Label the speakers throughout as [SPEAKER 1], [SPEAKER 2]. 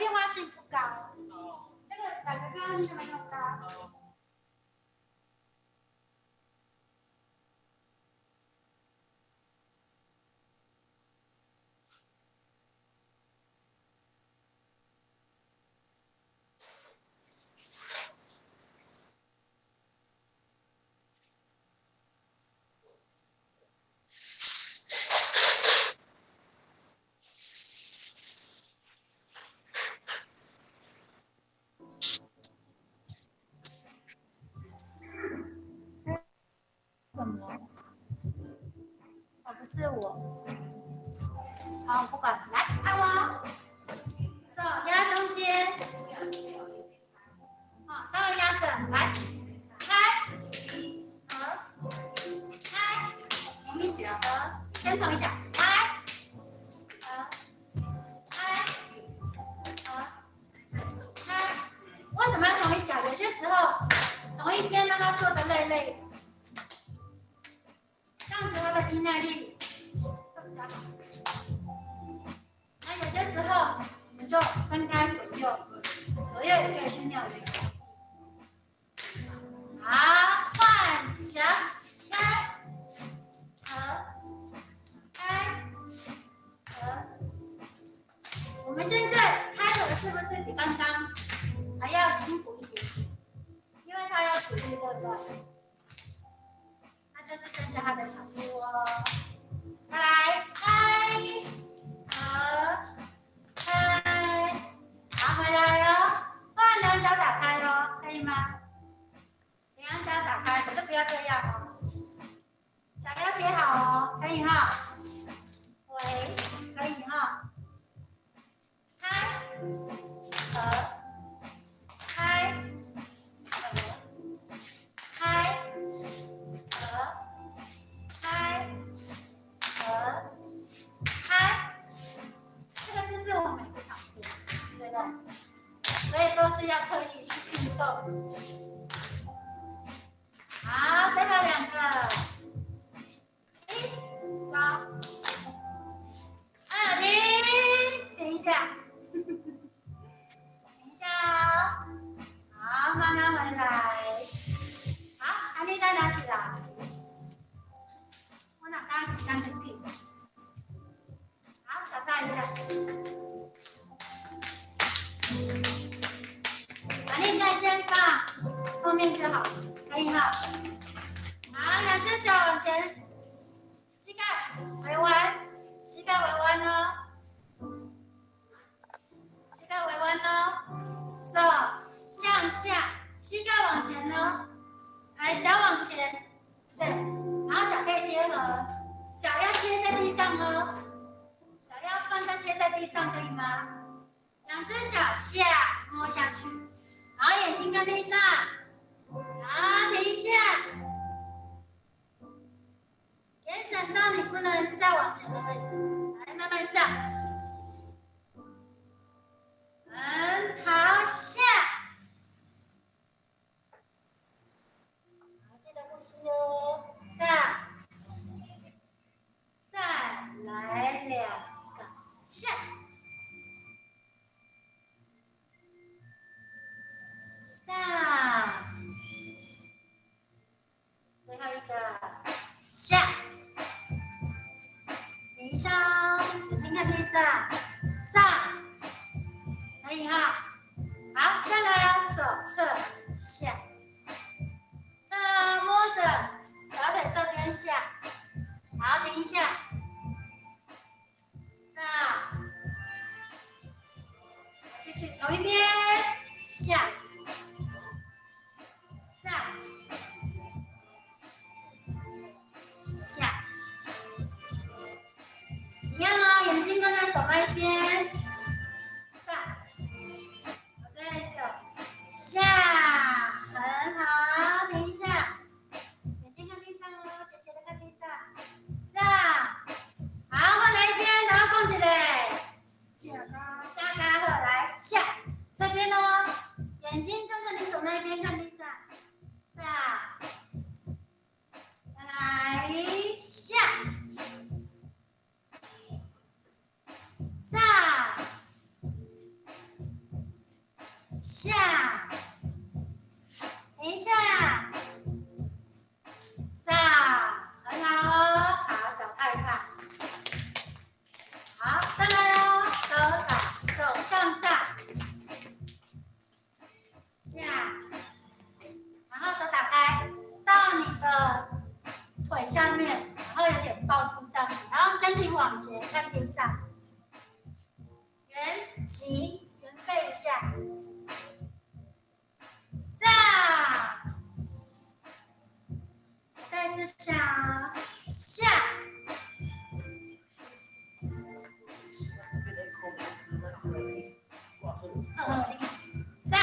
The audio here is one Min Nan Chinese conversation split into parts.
[SPEAKER 1] 變化性不高，這個感覺變化性就沒那麼高。什麼？哦，不是我。好，不管，來按我，手壓中間，好，稍微壓着，來，開，合，開，同一腳，合，先同一腳，開，合，開，合，開。為什麼要同一腳？有些時候同一邊讓他做的累累的，這樣子他的肌耐力會比較好。那有些時候我們就分開左右，左右也可以訓練我們的。好，換腳，開，合，開，合。我們現在開合是不是比剛剛還要辛苦一點？因為它要阻力，對不對？那就是增加它的強度哦。再來，開，合，開，好，回來哦。換兩腳打開哦，可以嗎？兩腳打開，可是不要這樣哦。腳要貼好哦，可以哈。回，可以哈。開，合，開，合，開，合，開，合，開。這個姿勢我們也不常做，對不對？所以都是要刻意去運動。好，最後兩個，一、三、二，停，停一下，停一下哦。好，慢慢回來。好，彈力帶拿起來。我哪剛時間真緊。好，小帶一下。彈力帶先放後面就好，可以哈。好，兩隻腳往前，膝蓋微彎，膝蓋微彎哦，膝蓋微彎哦，手向下，膝蓋往前哦，來腳往前，對，然後腳可以貼合，腳要貼在地上哦，腳要放在貼在地上，可以嗎？兩隻腳下摸下去，好，眼睛看地上，好，停一下。延展到你不能再往前的位置，來慢慢上，嗯，好，下，好，記得呼吸哦，上，再來兩個，下，上，最後一個，下。等一下哦，眼睛看地上，上，可以哈。好，再來哦，手側下，側摸着小腿這邊下，好，停一下，上，繼續同一邊下，上，下。一樣哦，眼睛放在手那一邊，上，我這個下，很好，停一下，眼睛看地上哦，斜斜的看地上，上，好，換來一邊，然後放起來，下卡好，來下，這邊哦，眼睛看着你手那一邊看地上，上，再來下。上，下，等一下，上，很好哦。好，腳踏一踏。好，再來哦，手打手向上，下，然後手打開到你的腿下面，然後有點抱住這樣子，然後身體往前看地上，圓脊圓背一下，上，再次下，下。上，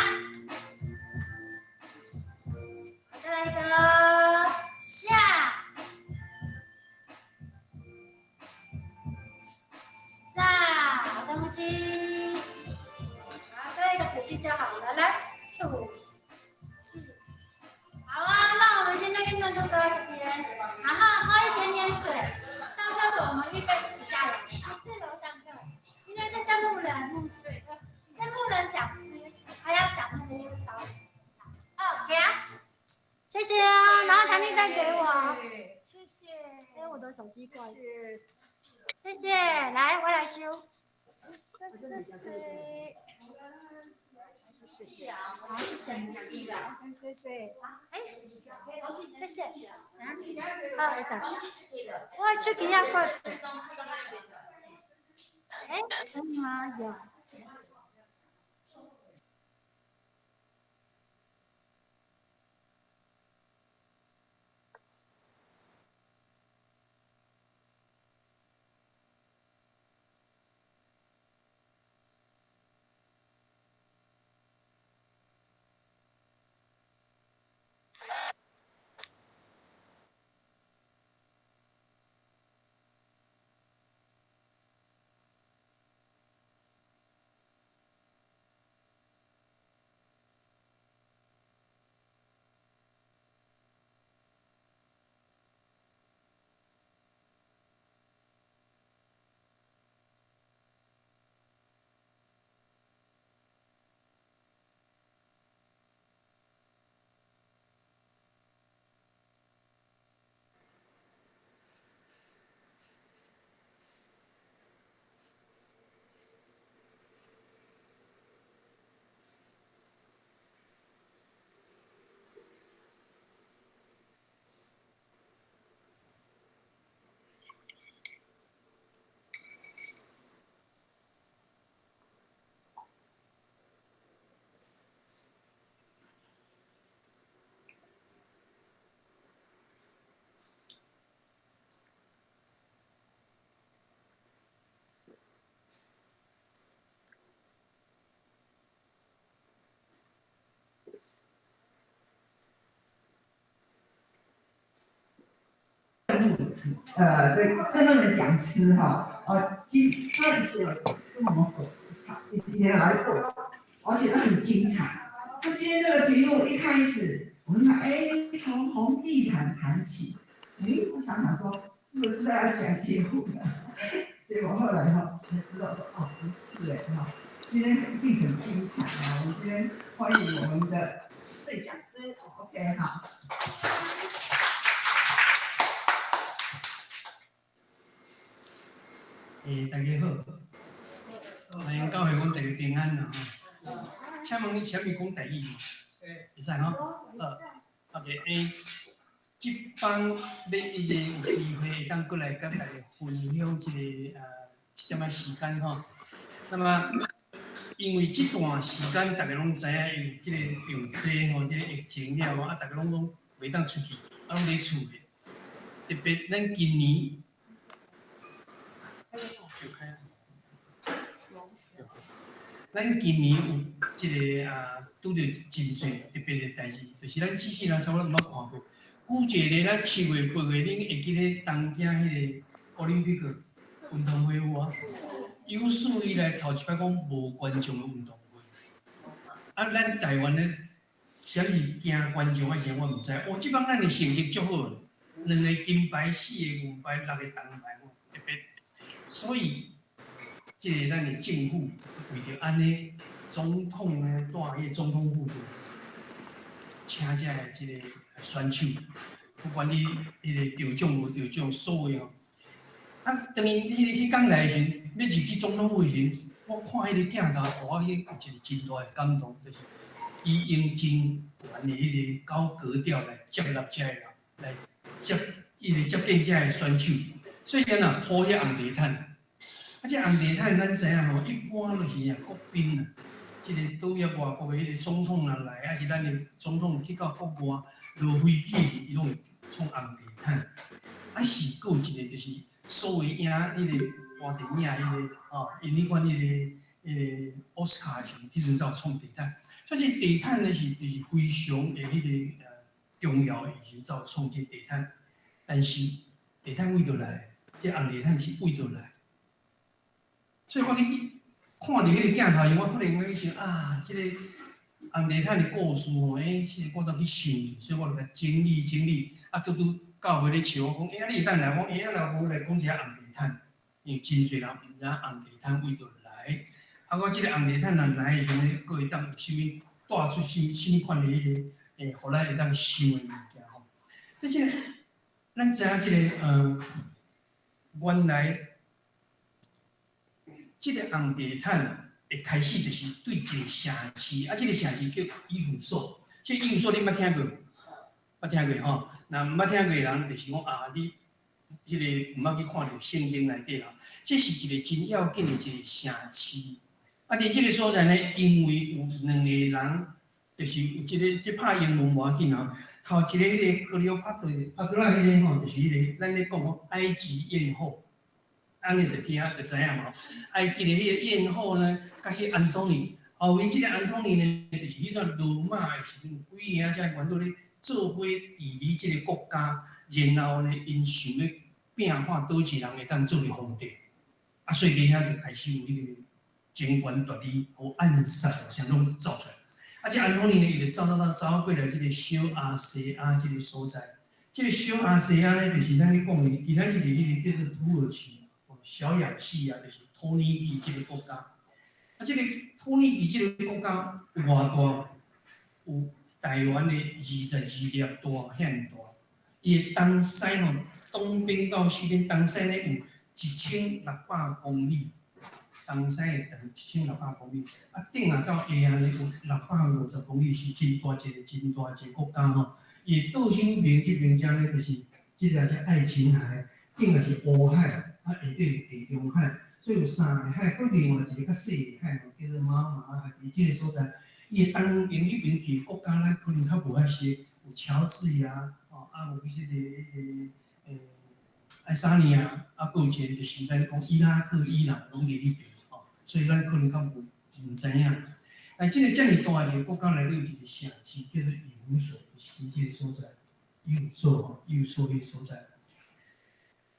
[SPEAKER 1] 再來一個下，上，好，深呼吸，好，最後一個吐氣就好了，來，吐氣，好啊，那我們現在運動就做到這邊，然後喝一點點水，上廁所我們預備一起下來，去四樓上課。今天是鄭牧人牧師，鄭牧人講師，他要講那個耶路撒冷。好，給啊，謝謝啊，然後彈力帶給我，
[SPEAKER 2] 謝謝。
[SPEAKER 1] 哎，我的手機掛了，謝謝，來，我來修。
[SPEAKER 2] 謝謝。謝謝啊，
[SPEAKER 1] 好，謝謝你。
[SPEAKER 2] 謝謝。
[SPEAKER 1] 哎，謝謝。啊，好，沒事。我手機也掛。哎，可以嗎？有。
[SPEAKER 3] 對，真正的講師哈，啊，今他一個跟我們今天來過，而且都很精彩。那今天這個題目一開始，我們看，哎，從紅地毯談起，哎，我想想說，是不是要講結婚的？結果後來哈才知道說，哦，不是哎哈，今天一定很精彩啊！我們今天歡迎我們的對講師，OK 好。
[SPEAKER 4] 大家好，歡迎教會講大家平安啦吼。請問你啥物講台語？會使吼？好，OK，這擺欲伊個有機會會當過來佮大家分享一个一點仔時間吼。那麼，因為這段時間大家攏知影，因為這個著災吼，這個疫情了後，啊，大家攏攏袂當出去，啊，攏佇厝裡。特別咱今年。咱今年有這個啊，拄著真濟特別的代誌，就是咱這世人差不多毋捌看過。舉一個例，咱7月8月，恁會記得東京彼個奧林匹克運動會有無？有史以來頭一擺講無觀眾的運動會。啊，咱台灣呢，啥是驚觀眾還是啥，我毋知。哦，這擺咱的成績足好，兩個金牌、四個銀牌、六個銅牌，特別。所以，這個咱的政府為著按呢，總統呢，蹛彼个總統府度，請遮的這个選手，不管你彼个得獎無得獎，所有吼。啊，當𪜶彼工來的時，欲入去總統府的時，我看彼个鏡頭，予我彼有一个真大的感動，就是伊用真懸的彼個高格調來接納遮的人，來接彼个接見遮的選手。所以𪜶若鋪彼紅地毯，啊，這紅地毯咱知影吼，一般就是啊國賓啊，這个佗位外國的彼个總統若來，抑是咱的總統去到國外落飛機時，伊攏會創紅地毯。啊，是閣有一个就是所謂贏彼個播電影彼个哦，𪜶彼款彼个奧斯卡時，彼陣才有創地毯。所以這地毯呢是就是非常的彼个重要的，時才有創這地毯。但是地毯佗佗來？這紅地毯是佗佗來？所以我去看著彼個鏡頭時，我忽然間想啊，這個紅地毯的故事吼，是我都去想，所以我就共整理整理，啊，拄拄教會咧笑我講，欸，你會當來，我講，欸，啊，若無來講一下紅地毯，因為真濟人毋知影紅地毯佗佗來。啊，我這個紅地毯若來的時陣，閣會當有啥物帶出啥物款的彼个，予咱會當想的物件吼。這這個，咱知影這个，原來這个紅地毯的開始就是對一個城市，啊，這个城市叫以弗所。這個以弗所你捌聽過無？捌聽過吼？若毋捌聽過的人，就是講啊，你彼个毋捌去看著聖經內底啦。這是一個真要緊的一個城市。啊，佇這个所在呢，因為有兩个人，就是有一个這拍英文無要緊啊。頭一个彼个克里奧帕特帕特拉彼个吼，就是彼个咱咧講講埃及豔後，按呢就聽就知影嘛。埃及的彼个豔後呢，佮彼安東尼，後面這个安東尼呢，就是彼段羅馬的時陣，幾个才元老咧做伙治理這个國家，然後呢，𪜶想欲變化佗一个人會當做皇帝，啊，所以佇遐就開始有彼个爭權奪利、予暗殺，啥攏走出來。啊，這安東尼呢，伊就走走走走過來這个小亞細亞這个所在。這个小亞細亞呢，就是咱咧講的，今仔日彼个叫做土耳其，小亞細亞，就是土耳其這个國家。啊，這个土耳其這个國家有偌大？有台灣的22粒大遐爾大。伊的東西吼，東邊到西邊，東西呢有1600公里。東西的長1600公里，啊，頂啊到下啊呢有650公里，是真大一个真大一个國家吼。伊的倒手邊這邊遮呢，就是這个是愛琴海，頂啊是烏海，啊下底有地中海，所以有三个海，閣另外一個較細的海吼，叫做馬馬海，佇這个所在，伊的東邊彼邊去國家，咱可能較無遐熟，有喬治亞，吼，啊有彼個愛沙尼亞，啊，閣有一個就是咱講伊拉克、伊朗，攏佇彼邊。所以咱可能較無毋知影。但這个遮爾大一个國家內底有一個城市叫做以弗所，是佇這个所在，以弗所吼，以弗所彼个所在。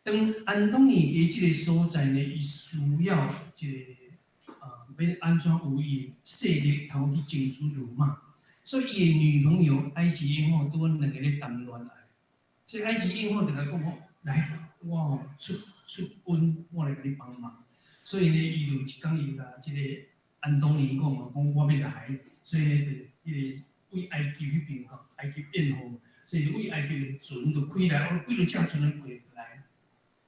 [SPEAKER 4] 當安東尼佇這个所在呢，伊需要一个欲按怎有伊勢力通去征取羅馬，所以伊的女朋友埃及豔後拄兩个咧談戀愛。這埃及豔後就共講講，來，我吼出出軍，我來共你幫忙。所以呢，伊就一工伊共這个安東尼講哦，講我欲來，所以呢，就彼个對埃及彼邊吼，埃及豔後，所以對埃及的船就開來，哦，幾落隻船過來。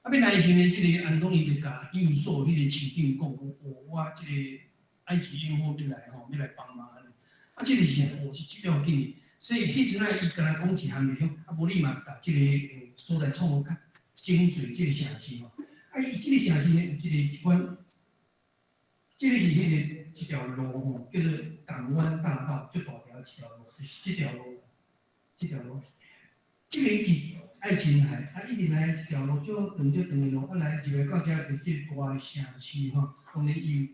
[SPEAKER 4] 啊，欲來的時呢，這个安東尼就共以弗所彼个市長講講，哦，我這个埃及豔後欲來吼，欲來幫忙按呢。啊，這个是啥？哦，是真要緊的。所以彼陣仔伊敢若講一項就講，啊，無你嘛共這个所在創較整濟這个城市吼。啊，伊這个城市呢，有一個一款，這个是彼个一條路吼，叫做港灣大道，足大條一條路，就是這條路，這條路。這個去愛琴海，啊，一直來一條路，足長足長的路，啊來入來到遮就是這個大的城市吼。當然伊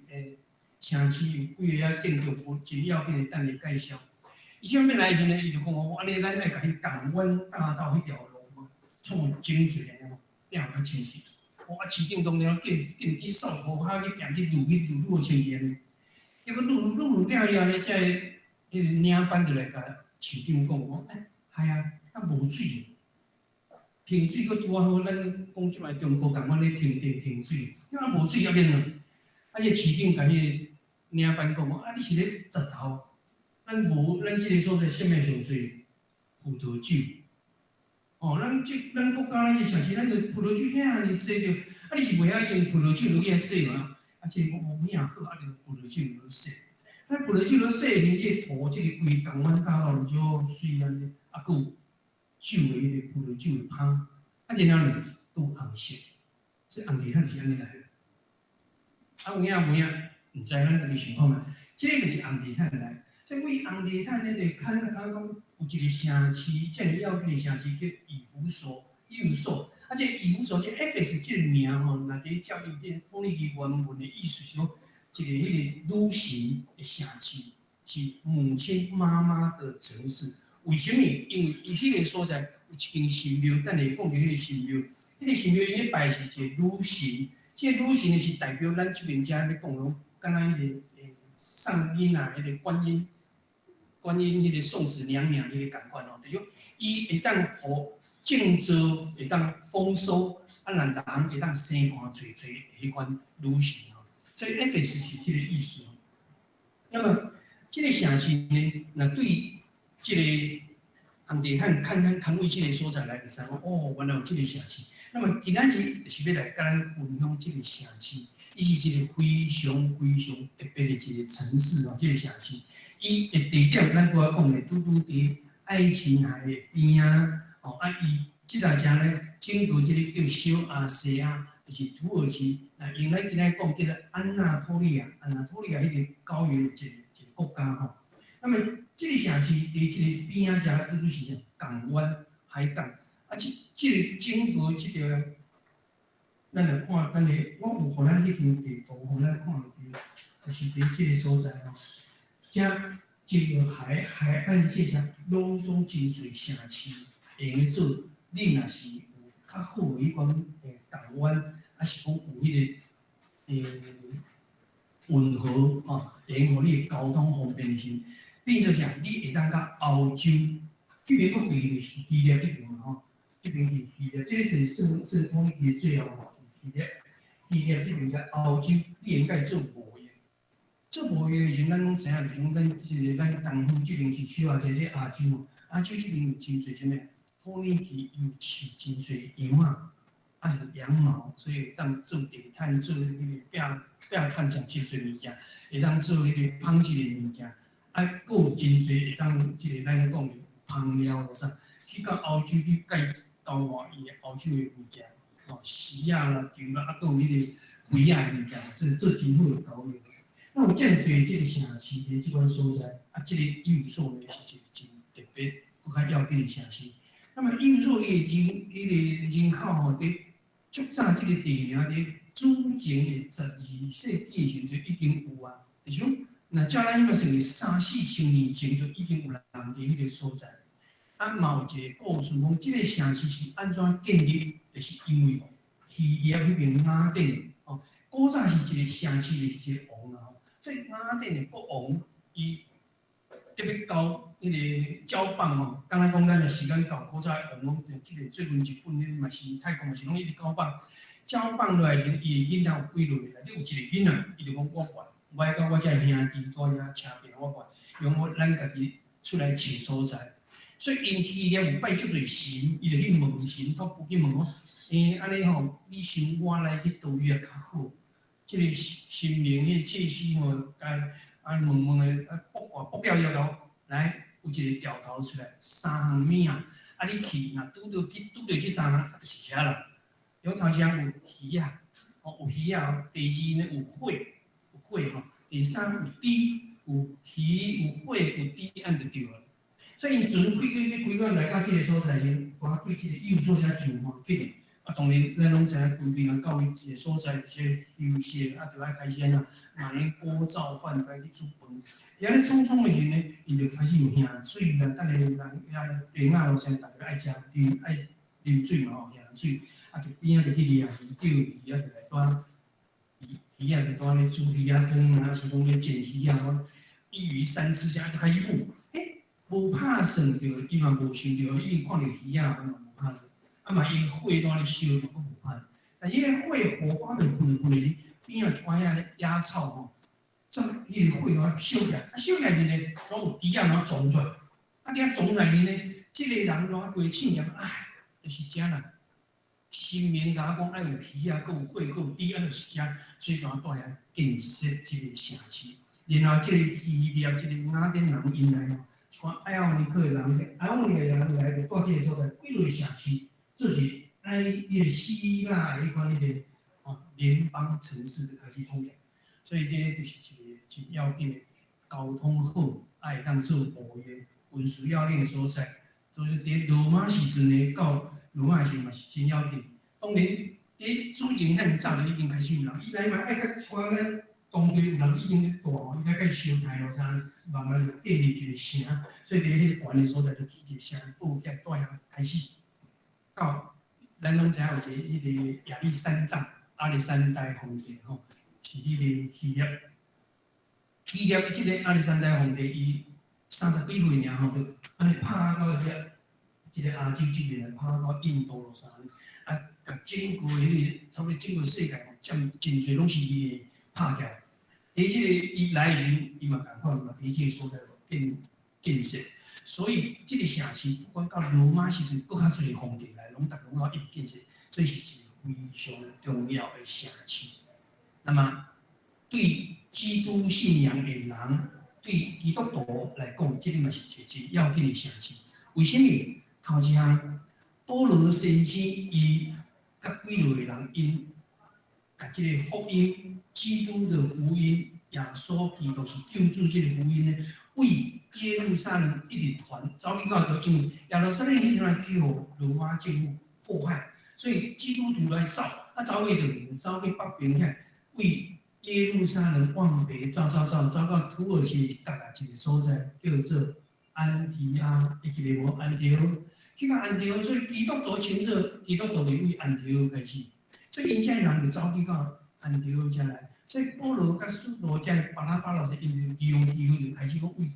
[SPEAKER 4] 城市有幾个仔建築物真要緊的，等下介紹。伊啥欲來的時呢，伊就講哦，按呢咱愛共彼港灣大道彼條路創整濟按呢吼，變較清氣。哦，啊，市長當然緊緊去掃塗跤去拚去擼去擼擼清氣按呢。結果擼擼擼了以後呢，這个彼个領班就來共市長講講，欸，係啊，啊無水，停水閣拄仔好，咱講這擺中國仝款咧停電停水，啊無水抑免怎？啊，這個市長共彼個領班講講，啊，你是咧石頭？咱無，咱這个所在啥物上濟？葡萄酒。哦，咱這咱國家咱這城市，咱就葡萄酒遐爾濟著，啊，你是袂曉用葡萄酒落去遐洗嗎？啊，這個無影好，啊，就葡萄酒落洗。啊，葡萄酒落洗時，這個塗這个規港灣大道就水按呢，啊，閣有酒的彼个葡萄酒的香，啊，然後呢，都紅色，所以紅地毯是按呢來的。啊，有影無影？毋知咱家己想看覓，這个就是紅地毯來。所以為紅地毯咧，就看看講有一個城市，遮爾要緊的城市叫以弗所，以弗所。啊，這以弗所這 Ephes 這個名吼，若佇教育這土耳其原文的意思是講，一個彼個女神的城市，是母親媽媽的城市。為啥物？因為伊彼個所在有一間神廟，等下講著彼個神廟，彼個神廟𪜶咧拜是一個女神，這個女神呢是代表咱這邊遮咧講攏，敢若彼個送囡仔彼個觀音。觀音彼個送子娘娘彼個仝款哦，就是講伊會當予種作會當豐收，啊，咱人會當生盤濟濟彼款女神吼，所以 Ephes 是這個意思。那麼這個城市呢，若對這個紅地毯看看看位這個所在來，就知講哦，原來有這個城市。那麼今仔日就是欲來共咱分享這個城市，伊是一個非常非常特別的一個城市哦，這個城市。伊的地點，咱拄仔講的，拄拄佇愛琴海的邊仔，哦，啊，伊這搭遮呢，整個這个叫小亞細亞，就是土耳其，那用咱今仔講叫做安納托利亞，安納托利亞彼個高原一個一個國家吼。那麼這个城市佇這个邊仔遮，拄拄是啥？港灣、海港。啊，這這个整個這個，咱來看，咱的我有予咱彼張地圖，予咱看著，就是佇這个所在吼。遮這个海岸線上，攏總真濟城市會用咧做。你若是有較好的彼款港灣，抑是講有彼个運河吼，會用予你的交通方便的時，變做啥？你會當佮歐洲這邊閣對是希臘這邊吼，這邊是希臘，這個就是算算土耳其最後吼，希臘，希臘這邊佮歐洲，你會用佮伊做貿易。做貿易的時陣，咱攏知影，就是講咱這个咱東方這邊是小亞細這亞洲，亞洲這邊有真濟啥物？土耳其有飼真濟羊仔，抑是羊毛，所以會當做地毯、做彼个壁壁毯上真濟物件，會當做彼个紡織的物件，啊，閣有真濟會當這个咱講的香料啥，去到歐洲去佮伊交換伊的歐洲的物件，吼，絲仔啦、绸啦，啊，閣有彼个肥仔的物件，這做真好的交易。那有遮爾濟這个城市佇這款所在，啊，這个以弗所呢是一個真特別、閣較要緊的城市。那麼以弗所伊的人，伊个人口吼，佇足早這个地名佇主前的12世紀的時陣就已經有啊。就是講，若照咱彼嘛算是三四千年前就已經有人佇彼个所在。啊，嘛有一個故事講，這个城市是按怎建立，就是因為希臘彼邊雅典哦，古早是一個城市，就是一個王啊。所以雅典的國王，伊特別交彼个交棒吼，敢若講咱的時間到，古早的王攏這個最近日本恁嘛是泰國嘛是攏一直交棒，交棒落來時陣，伊的囡仔有幾類，內底有一個囡仔，伊就講我管，我愛佮我遮兄弟蹛遮車邊我管，用我咱家己出來揣所在。所以𪜶希臘有拜足濟神，伊就去問神，托卜去問講，欸，按呢吼，你想我來去佗位啊較好？這個神明彼個祭司吼，共啊問問的啊卜卦卜了以後，來有一個兆頭出來，三項物仔，啊你去若拄著去拄著這三項，就是遐啦。因為頭一項有魚仔，哦有魚仔，第二呢有火，有火吼，第三有豬，有魚有火有豬，按就對了。所以𪜶船開開開開到來到這個所在時，我對這個以弗所遮上吼去。啊，當然，咱攏知影，規邊人到佗一個所在，這休息，啊，就愛開始按怎，買鍋灶飯，來去煮飯。佇按呢創創的時陣呢，𪜶就開始有興水啦，等下人遐地仔路上，逐家愛食啉愛啉水嘛吼，興水，啊，就邊仔就去掠魚，釣魚仔就來蹛魚魚仔就蹛咧煮魚仔湯啊，是講咧煎魚仔吼，一魚三吃，這樣就開始舞。欸，無拍算著，伊嘛無想著，已經看著魚仔，嘛無拍算。啊嘛，𪜶火蹛咧燒，嘛閣無拍。但伊个火火花就噴來噴來時，邊仔有一寡遐野草吼，怎彼个火啊燒起來，啊燒起來時呢，總有豬仔怎撞出來，啊佇遐撞出來時呢，這個人怎規凊點，啊，就是遮啦。神明共我講愛有魚啊，閣有火，閣有豬，啊就是遮，所以怎蹛佇遐建設這個城市。然後這個希臘這個雅典人𪜶來吼，一寡愛奧尼克的人，愛奧尼的人來就蹛這個所在，規落城市做一個愛彼個希臘的彼款彼個吼聯邦城市就開始創建。所以這個就是一個真要緊的交通好，啊會當做貿易運輸要領的所在。所以佇羅馬時陣呢，到羅馬時陣嘛是真要緊。當然，佇主前遐爾早就已經開始有人，伊來嘛愛較一寡咱當地有人已經咧蹛吼，伊來開始燒炭咯啥，慢慢就建立一個城。所以佇彼個懸的所在就起一個城，布起來蹛遐開始。到咱攏知影有一個彼個亞歷山大，亞歷山大皇帝吼，是彼個希臘。希臘這個亞歷山大皇帝，伊三十幾歲爾吼，就按呢拍到遮，這個亞洲這邊來拍到印度咯啥呢，啊，共整個彼個差不多整個世界吼，佔真濟攏是伊的拍起來。佇這個伊來的時陣，伊嘛仝款嘛，佇這個所在建設。所以這個城市不管到羅馬時陣，閣較濟皇帝來，攏逐個攏一直建設，所以是一個非常重要的城市。那麼對基督信仰的人，對基督徒來講，這個嘛是一個真要緊的城市。為啥物？頭一項，保羅先生伊佮幾落人𪜶，共這個福音，基督的福音，耶穌基督是救主這個福音呢，為耶路撒冷一直傳，走去到佗，因為耶路撒冷彼陣來去予羅馬政府迫害，所以基督徒來走，啊走去就走去北邊遐，為耶路撒冷往北走走走，走到土耳其角仔一個所在，叫做安提阿，會記得無？安提阿，去到安提阿，所以基督徒稱做基督徒，就為安提阿開始，所以𪜶遮人就走去到安提阿遮來。所以保羅佮使徒遮巴拿巴老師，𪜶就利用機會就開始講為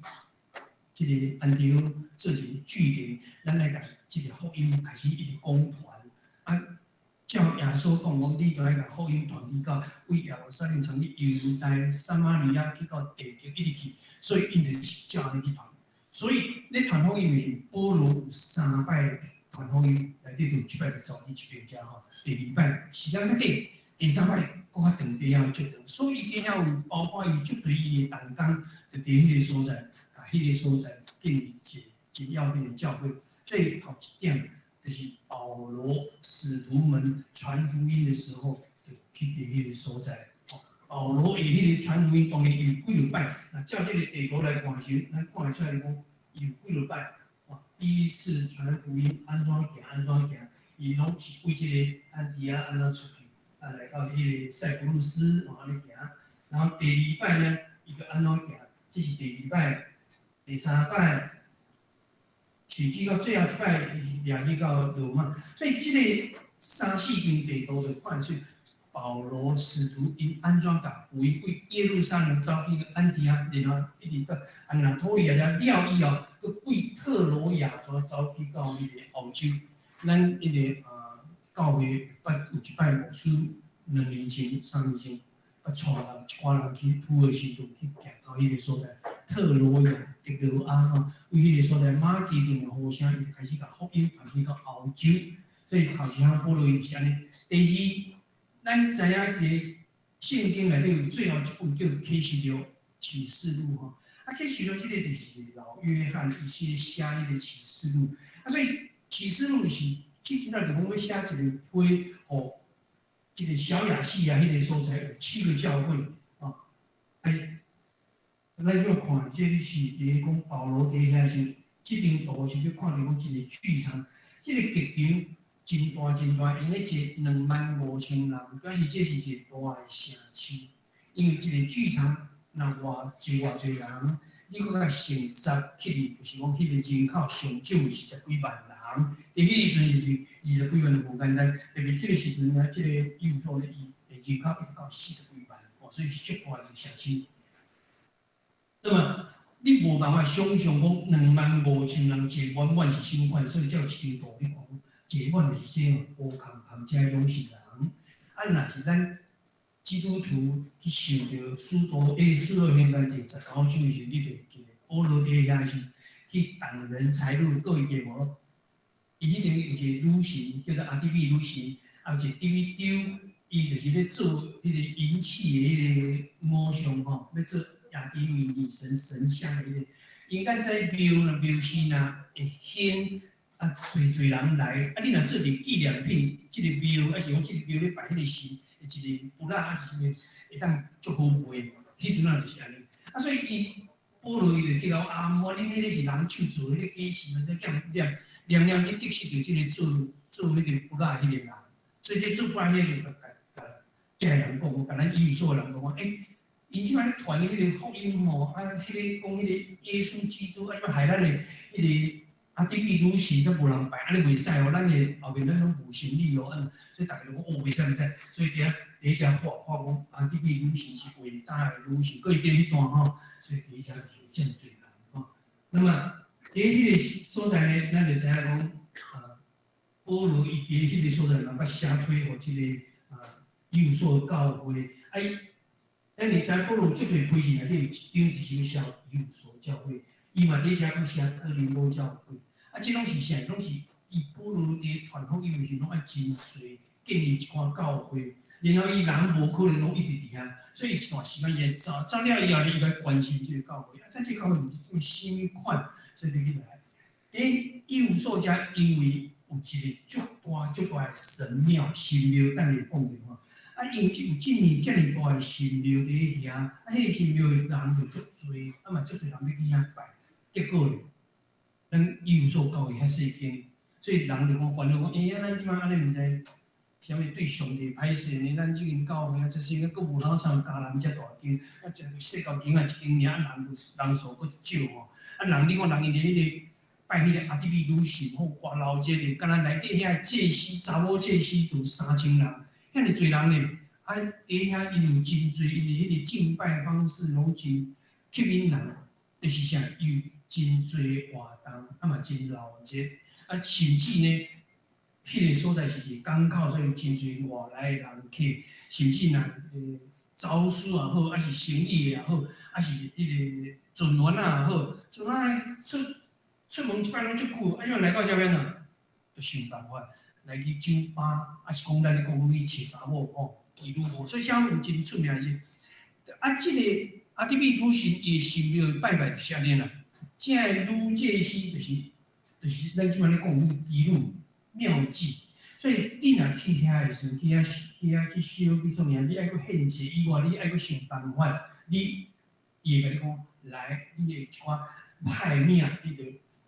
[SPEAKER 4] 這個安提阿做一個據點，咱來共這個福音開始一直講傳啊。照耶穌講，講你著愛共福音傳去到為耶路撒冷，傳去猶太、撒瑪利亞，去到地極一直去，所以𪜶就是照按呢去傳。所以咧傳福音的時，保羅有三擺傳福音，內底就有一擺就走去這邊遮吼。第二擺時間較短，第三擺閣較長，佇遐足長。所以伊佇遐有包括伊足濟伊的同工，就佇彼個所在，共彼個所在建立一個真要緊的教會。所以頭一點就是保羅使徒們傳福音的時候，就去佇彼個所在。保羅伊彼個傳福音，當然伊有幾落擺。若照這個地圖來看時，咱看會出來講，伊有幾落擺。第一次傳福音按怎行按怎行，伊攏是為這個安提阿按怎出去，啊來到彼個塞浦路斯往按呢行。然後第二擺呢，伊閣按怎行？這是第二擺，第三擺，甚至到最後一擺，伊是掠去到羅馬。所以這個三四張地圖就看出保羅使徒𪜶按怎共福音為耶路撒冷走去安提阿，然後一直到安納托利亞遮了以後，閣為特羅亞怎走去到彼個歐洲。咱彼個教會捌有一擺牧師2年前、3年前，捌帶人一寡人去土耳其，就去行到彼個所在，特羅亞、特羅亞吼，為彼個所在馬其頓的呼聲，伊就開始共福音傳去到歐洲。所以頭一項保羅伊是按呢。第二，咱知影一個聖經內底有最後一本叫啟示錄、啟示錄吼。啊，啟示錄這個就是老約翰伊寫彼個啟示錄。啊，所以啟示錄是起初來就講欲寫一個批予這個小亞細亞彼個所在有七個教會啊。哎，咱去看，這個是佇講保羅佇遐時，這張圖是欲看著講一個劇場，這個劇場真大真大，用咧坐25,000人，表示這是一個大的城市。因為這個劇場若偌坐偌濟人，你閣共乘十去哩，就是講彼個人口上少是十幾萬人。佇彼個時陣就是二十幾萬就無簡單，特別這個時陣呢，這個以弗所呢，伊的人口一直到四十幾萬，哦，所以是足大一個城市。那麼你無辦法想象講25,000人坐滿滿是啥款，所以才有一張圖你看，坐滿就是這樣，烏空空，這攏是人。啊，若是咱一基督徒去受著使徒欸，使徒行傳第19章時，你就會記得保羅佇遐時去擋人財路，閣會記無？伊彼間有一个女神叫做阿底米女神，啊有一个得美丟，伊就是咧做彼个銀器的彼个偶像吼，欲做亞底米女神神像的彼个。𪜶敢知廟若廟時若會興啊，濟濟人來，啊你若做一个紀念品，這个廟，抑是講這个廟咧拜彼个神，一个佛仔，抑是啥物，會當足好賣。彼陣仔就是按呢。啊，所以伊保羅伊就去講啊，無恁彼个是人手做，彼个假神，啥叫念念念去得失著這个做做彼个佛仔彼个人。所以這做佛仔彼个就共共這个人講，共咱以弗所的人講，欸，𪜶這擺咧傳彼個福音吼，啊，彼个講彼個耶穌基督，啊，這擺害咱的彼個阿底米女神才無人拜，按呢袂使哦，咱的後面咱攏無生理哦，按呢，所以逐家就講哦，袂使袂使，所以佇遐佇遐發發講阿底米女神是偉大的女神，閣會記得彼段吼，所以佇遐就是遮爾濟人吼。那麼佇彼個所在呢，咱就知影講，啊，保羅伊佇彼個所在，人捌寫批予這个啊以弗所教會，啊伊，咱會知保羅足濟批信內底有一張就是寫以弗所教會，伊嘛佇遮閣寫哥林多教會，啊，這攏是啥？攏是伊保羅佇傳福音的時陣，攏愛真濟建立一寡教會，然後伊人無可能攏一直佇遐，所以一段時間伊會走，走了以後呢，伊來關心這個教會，啊，這個教會毋是這麼啥物款，所以就去來。佇以弗所遮，因為有一個足大足大的神廟，神廟等下講著吼。啊，因為有這爾遮爾大的神廟佇遐，啊，彼個神廟的人就足濟，啊嘛足濟人欲去遐拜，結果咧，咱以弗所教會遐細間，所以人就講煩惱講，欸呀，咱這擺按呢毋知啥物對上帝歹勢呢？咱這間教會啊，這是閣無老像迦南遮大間，啊，一個細舊間仔一間爾，啊人人數閣少吼，啊人你看人𪜶佇彼個拜彼個阿底米女神吼，偌鬧熱的，敢若內底遐祭司查某祭司就3000人，遐爾濟人呢，啊，佇遐𪜶有真濟，𪜶的彼個敬拜方式攏真吸引人，就是啥？伊有真濟活動，啊嘛真鬧熱，啊甚至呢，彼個所在是一個港口，所以有真濟外來的人客，甚至若走私也好，抑是生意也好，抑是彼個船員仔也好，船員仔出出門一擺攏足久，啊，這擺來到遮欲按怎？就想辦法來去酒吧，抑是講咱咧講去揣查某吼，妓女吼，所以遮有真出名是，啊，這個阿底米女神伊的神廟拜拜就是按呢啦，這个女祭司就是咱這擺咧講妓女廟妓，所以你若去遐的時陣，去遐去燒去創啥，你愛閣獻祭以外，你愛閣想辦法，你伊會共你講，來，你的一寡歹命，你著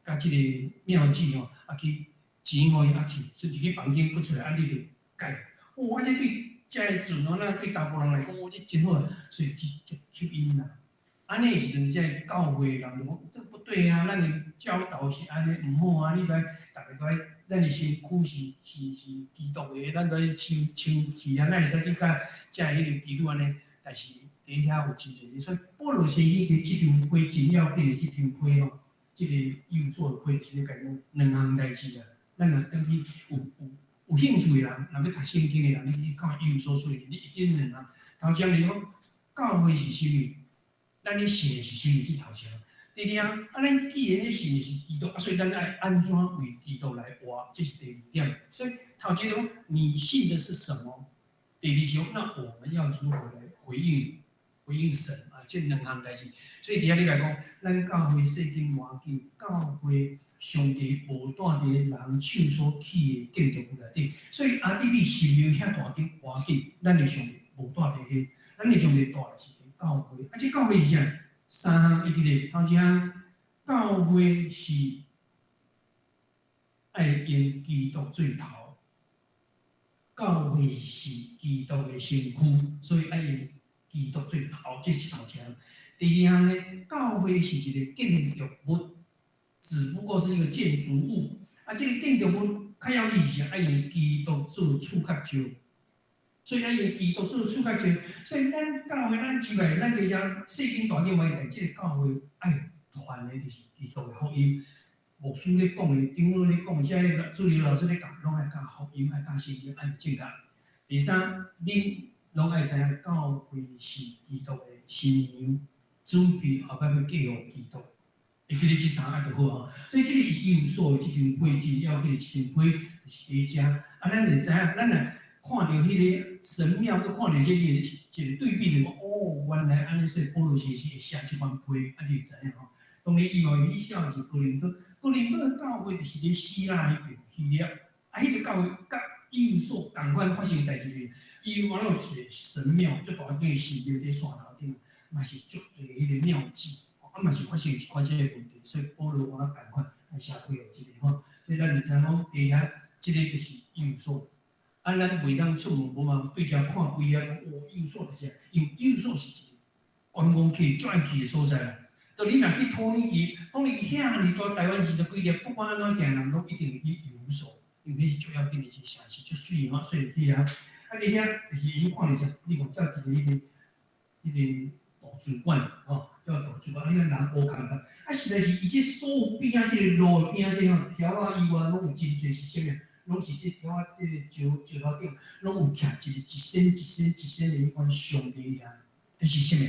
[SPEAKER 4] 共這個廟妓吼，啊去錢予伊啊去，出入去房間閣出來，啊你就改。哦，啊這對這个船員仔對查埔人來講，哦這真好，所以這足吸引人。按呢的時陣，這个教會人就講，這不對啊，咱的教導是按呢毋好啊，你來逐个都愛，咱的身軀是基督的，咱都愛清清氣啊，哪會使去共這彼个妓女按呢？但是佇遐有真濟，所以保羅先生佇這張批真要緊的這張批吼，這個以弗所的批就是咧共講兩項代誌啊。咱若轉去有興趣的人，若欲讀聖經的人，你去看以弗所書的，你一定兩項。頭一項是講教會是啥物？咱咧信的是啥物？這頭一項。第二項，啊，咱既然咧信的是基督，啊，所以咱愛按怎為基督來活？這是第二點。所以頭一個講，你信的是什麼？第二項，那我們要如何來回應神啊？這兩項代誌。所以佇遐你來講，咱教會細間環境，教會上帝無蹛佇人手所起的建築物內底，所以阿底米神廟遐大間環境，咱的上帝無蹛佇彼，咱的上帝蹛的是佇教會。啊，這教會是啥？三項會記得，頭一項，教會是愛用基督做頭，教會是基督的身軀，所以愛用基督做頭，這是頭一項。第二項呢，教會是一個建築物，只不過是一個建築物。啊，這個建築物較要緊是啥？愛用基督做柱角石，所以愛用基督做柱角石。所以咱教會，咱只來，咱佇遮細間大間嘛，這個教會愛傳的就是基督的福音。牧師咧講的，長老咧講，這個主任老師咧教，攏愛教福音，愛教聖經，愛正確。第三，恁攏愛知影教會是基督的新娘，準備後擺欲嫁予基督。會記得這三項就好啊。所以這个是以弗所的這張批，真要緊的一張批，就是佇遮。啊，咱會知影，咱若看著彼个神廟，閣看著這个一个對比，就講哦，原來按呢，所以保羅是會寫這款批，啊，你會知影吼。當然，伊嘛會去寫是哥林多，哥林多的教會就是佇希臘彼邊，希臘，啊，彼个教會佮以弗所仝款發生代誌，就是伊原來有一个神廟，足大間的神廟佇山頭頂，嘛是足濟彼个廟妓，啊嘛是發生一寡這个問題，所以保羅換仝款來寫批予這个吼，所以咱就知影講，佇遐這个就是以弗所。啊，咱袂當出門無嘛，對遮看規啊，講哦，以弗所就是，因為以弗所是一個觀光客足愛去的所在啦。就你若去土耳其，土耳其遐爾大，台灣20幾粒，不管按怎行，人攏一定會去以弗所，因為彼是足要緊的一個城市，足媠吼，所以去遐。啊，佇遐就是𪜶看著啥？你看這一个彼个圖書館，吼，叫圖書館，你看人烏空空。啊，實在是伊這所有邊仔這个路的邊仔這吼，柱仔以外攏有真濟是啥物？攏是這柱仔這個石頭頂，攏有徛一個一身一身一身的彼款上帝遐，這是啥物？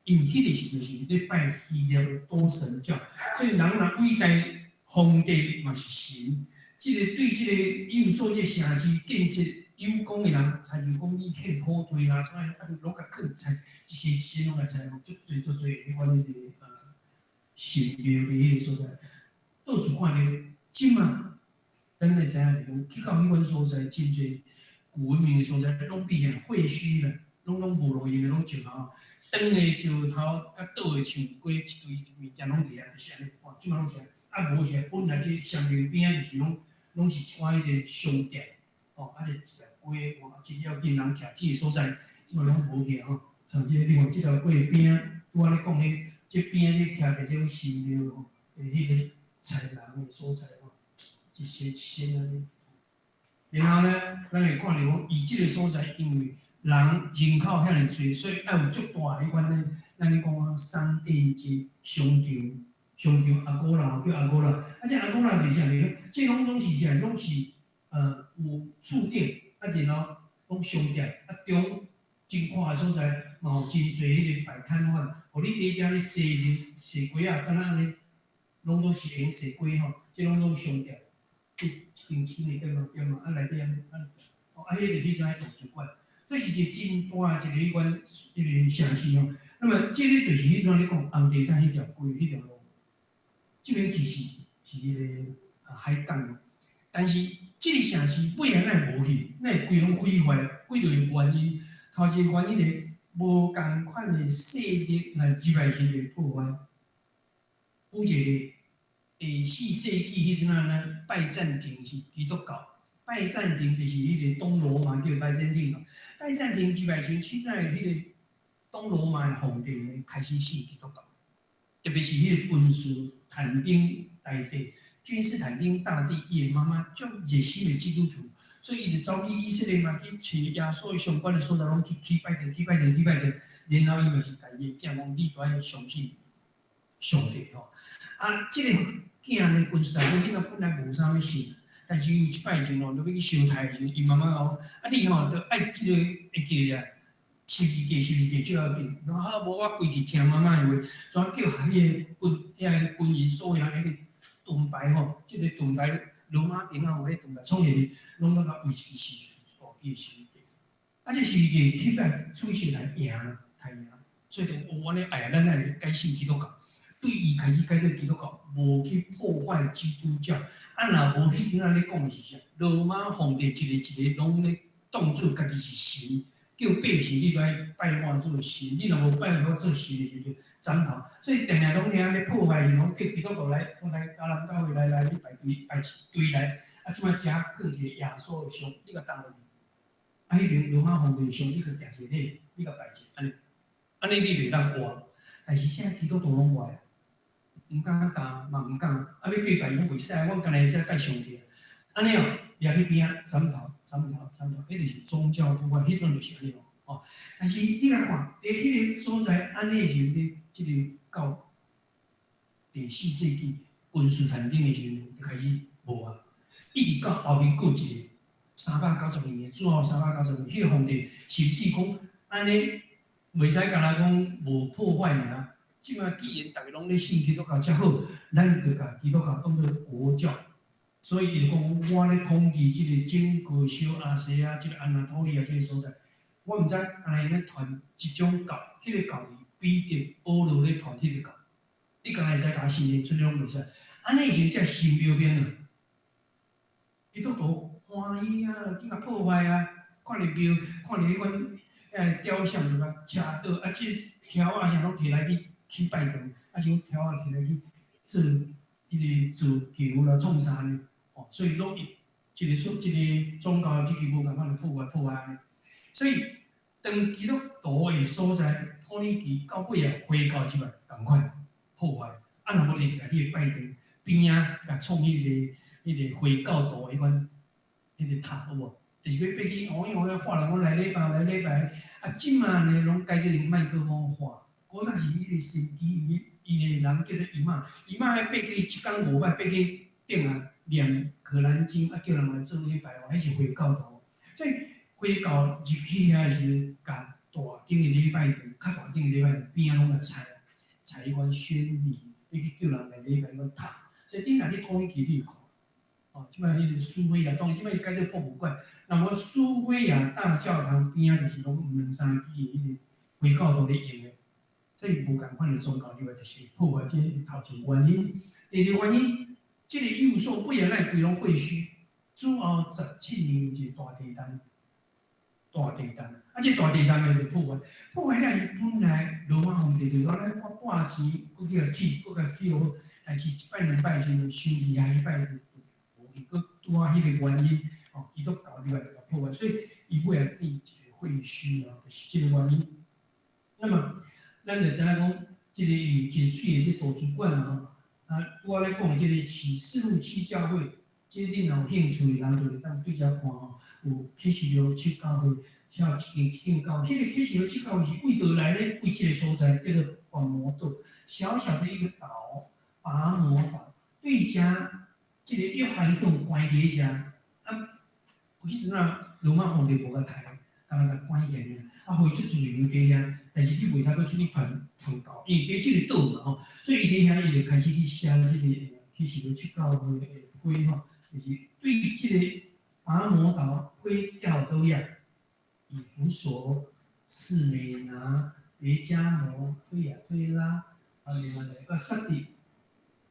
[SPEAKER 4] 因為彼个時陣是咧拜希臘的多神教，所以人若偉大皇帝嘛是神。這个對這個以弗所這个城市建設有功的人，親像講你獻土地啦，啥啊，就攏共囥在一些一些攏共在，足濟足濟彼款彼个神廟佇彼個所在，到處看著，這馬咱會知影就講去到彼款所在，真濟古文明的所在，攏變成廢墟啦，攏無路用的，攏石頭，長的石頭佮倒的像過一堆物件攏佇遐，就是按呢看，這馬攏是啊，無是本來這商店邊仔就是攏是一寡彼个商店，吼，啊，就一條街，哇，真要緊人徛鐵的所在，這馬攏無去吼。像這个你看這條街邊仔，拄仔咧講彼，這邊仔這徛的這種神廟吼，彼个豺人的所在吼，一些一些按呢。然後呢，咱會看著講，伊這个所在因為人人口遐爾濟，所以愛有足大彼款咧，咱咧講商店街、商場、商場阿哥啦，叫阿哥啦。啊，這阿哥啦就是啥物？這攏總是啥？攏是有厝頂，啊，然後攏商店，啊中真闊的所在，嘛有真濟彼個擺攤販，予你佇遮咧踅踅街仔，敢若按呢，攏總是會用踅街吼，這攏總商店，一間一間的店仔店仔，啊內底按呢，哦，啊，彼個彼陣佇圖書館，這是一個真大的一個彼款彼個城市吼。那麼這个就是彼陣咧講紅地毯彼條街彼條路，這邊其實是彼個海港，但是這个城市尾仔哪會無去？哪會規攏毀壞？幾落個原因，頭一個原因咧，無仝款的勢力來入來去破壞。有一個第四世紀彼陣仔呢，拜占庭是基督教，拜占庭就是彼個東羅馬叫拜占庭嘛。拜占庭入來時，起早彼個東羅馬的皇帝呢開始信基督教，特別是彼個君士坦丁大帝，君士坦丁大帝伊的媽媽足熱心的基督徒，所以伊就走去以色列嘛，去揣耶穌相關的所在，攏去去拜殿，去拜殿，去拜殿。然後伊嘛是共伊的囝講，你著愛相信上帝吼。啊，這個囝呢，君士坦丁囡仔本來無啥物信，但是有一擺時吼，就欲去相刣的時陣，伊媽媽講，啊，你吼著愛這個會記得啊，十字架，十字架最要緊。伊講好，無我規氣聽媽媽的話，所以叫彼个軍遐個軍人所有人彼個盾牌吼，這個盾牌羅馬頂仔有彼盾牌，創入去，攏攏共圍一支十大支的十字架。啊，這十字架彼擺出現來贏，太贏，所以就哦，按呢哎呀，咱愛改信基督教。對伊開始改做基督教，無去破壞基督教。啊，若無彼陣仔咧講的是啥？羅馬皇帝一个一个攏咧當做家己是神，叫百姓你來拜我做神，你若無拜我做神的時陣，斬頭。所以定定攏遐咧破壞，攏叫基督徒來，來迦南教會來來，你排隊排一隊來。啊，這擺遮放一個耶穌的像，你共擔落去。啊，彼邊羅馬皇帝的像，你去定一個禮，你共拜者，按呢，按呢你就會當活。但是現在基督徒攏活啊，毋敢擔嘛毋敢，啊，欲叫拜攏袂使，阮干焦會使拜上帝。按呢哦，掠去邊仔斬頭、斬頭、斬頭，彼就是宗教破壞，彼陣就是按呢哦。哦，但是你來看，佇彼個所在，按呢的時陣，這個到第四世紀君士坦丁的時陣就開始無啊，一直到後面閣一個392年，主後392年，彼個皇帝甚至講按呢，袂使干焦講無破壞爾。這馬既然逐家攏咧信基督教遮好，咱就共基督教當做國教。所以伊就講，我咧統治這個整個小亞細亞，這個安納托利亞這個所在，我毋知按呢咧傳這種教，彼個教是彼得、保羅咧傳彼個教，你敢會使共信的，出攏袂使。按呢時陣才神妙變啊！基督徒歡喜啊，去共破壞啊，看著廟，看著彼款遐雕像就共車倒，啊，這條仔啥攏提來去去拜堂，啊是講條仔提來去做彼個做橋啦，創啥呢？哦，所以攏一個說一個宗教這個無仝款的破壞破壞按呢。所以當基督徒的所在，土耳其到尾啊回教入來仝款破壞，啊若無就是共你的拜堂邊仔共創彼個回教徒彼款彼個塔有無？就是欲爬去，哦哟，遐喊人講來禮拜來禮拜，啊，這馬呢攏改做用麥克風喊。古早是彼個神機，伊個人叫做伊瑪，伊瑪彼爬去一工五擺爬去頂啊念可蘭經，啊叫人來做禮拜，彼是回教徒。所以回教入去遐時陣，共大間的禮拜堂，較大間的禮拜堂邊仔攏共拆，拆彼款宣禮，欲去叫人來禮拜彼款塔。所以恁若去土耳其，你有看，哦，這擺彼個蘇菲亞，當然這擺伊改做博物館。若無蘇菲亞大教堂邊仔就是攏兩三支的彼個回教徒咧用的。所以無仝款的宗教入來，就是破壞這頭一個原因。第二個原因，這個幼獸尾仔咱規攏廢墟。主後17年有一個大地震，大地震，啊，這大地震呢就破壞，破壞了是本來羅馬皇帝就講咧，我半錢閣去共起，閣共起好，但是一擺兩擺時陣，傷厲害，彼擺就無去，閣拄仔彼個原因，哦，基督教入來就共破壞，所以伊尾仔變一個廢墟啊，就是這個原因。那麼，咱就知影講，這個有真媠的這圖書館啊，啊，拄仔咧講的這個啟示錄七教會，這恁若有興趣的人，就會當對遮看吼，有啟示錄七教會，像一間一間教會，彼個啟示錄七教會是為佗來咧？為這個所在叫做拔摩島，小小的一個島，拔摩島，對遮這個約翰共關佇遮，啊，彼陣啊，羅馬皇帝無共刣，干焦共關起來爾，啊，予伊出自由佇遐，但是你袂使閣出去傳傳教，因為佇這個島嘛吼，所以伊佇遐伊就開始去寫這個啟示錄七教會的批吼，就是對這個拔摩島非吊多亞、以弗所、士美拿、別迦摩、推雅推拉，啊，另外一個撒狄，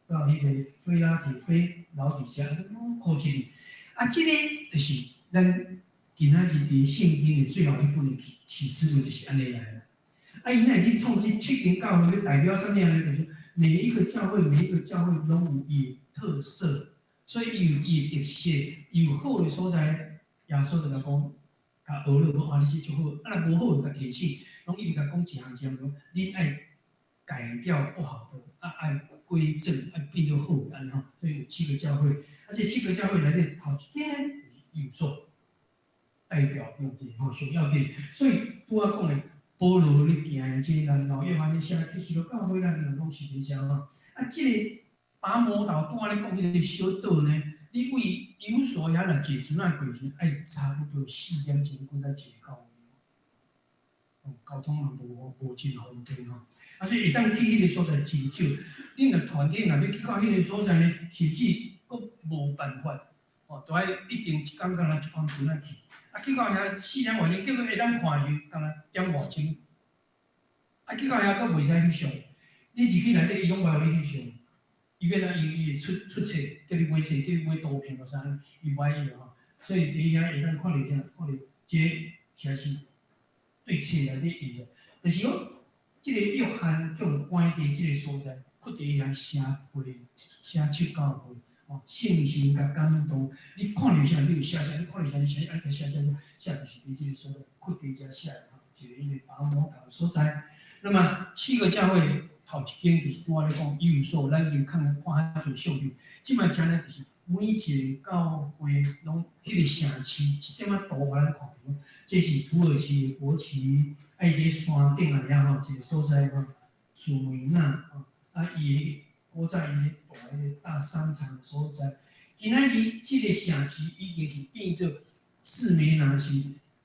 [SPEAKER 4] 到彼個非拉鐵非、老底嘉，攏考一個。啊，這個就是咱今仔日佇聖經的最後一本的啟示錄，就是按呢來的。啊，伊若會去創這七間教會，代表啥物呢？就是每一個教會，每一個教會攏有伊的特色，所以伊有伊的特色，有好的所在，耶穌就共講，共學了，講啊，你這足好，啊若無好就共提醒，攏一直共講一項一項講，恁愛改掉不好的，啊愛歸正，愛變做好的按呢吼。所以有七個教會，啊這七個教會內底頭一間呢，就是幼獸，代表用這個吼上要緊。所以拄仔講的保羅咧行的這個，然後約翰咧寫啟示錄教會，咱攏是佇遮吼。啊，這個拔摩島拄仔咧講彼個小島呢，你為以弗所遐若坐船仔過去，愛差不多4點鐘，閣才坐到。哦，交通嘛無真方便吼。啊，所以會當去彼個所在真少。恁若團體若欲去到彼個所在呢，甚至閣無辦法，哦，都愛一定一工敢若一班船仔去。啊，去到遐4點外鐘，結果會當看時，敢若點外鐘。啊，去到遐閣袂使翕相，你入去內底，伊攏袂予你翕相。伊欲按怎，伊會出出冊，叫你買冊，叫你買圖片或啥，伊無愛伊吼。所以佇遐會當看著啥，看著這個實是對冊內底印的，就是講，這個約翰共關佇這個所在，閣佇遐寫批，寫七教會，哦，聖神共感動，你看著啥，你就寫啥；你看著啥，你寫，啊，寫寫寫，寫就是佇這個所在，閣佇遮寫的吼，一個伊個拔摩島所在。那麼七個教會頭一間就是拄仔咧講，幼獸，咱已經看看較濟相片。這擺遮呢，就是每一個教會攏彼個城市一點仔圖予咱看著，這是土耳其的國旗，啊，伊佇山頂仔遐吼，一個所在吼，士美納吼，啊，伊古早伊咧大彼個大商場的所在。今仔日這個城市已經是變做士梅拿是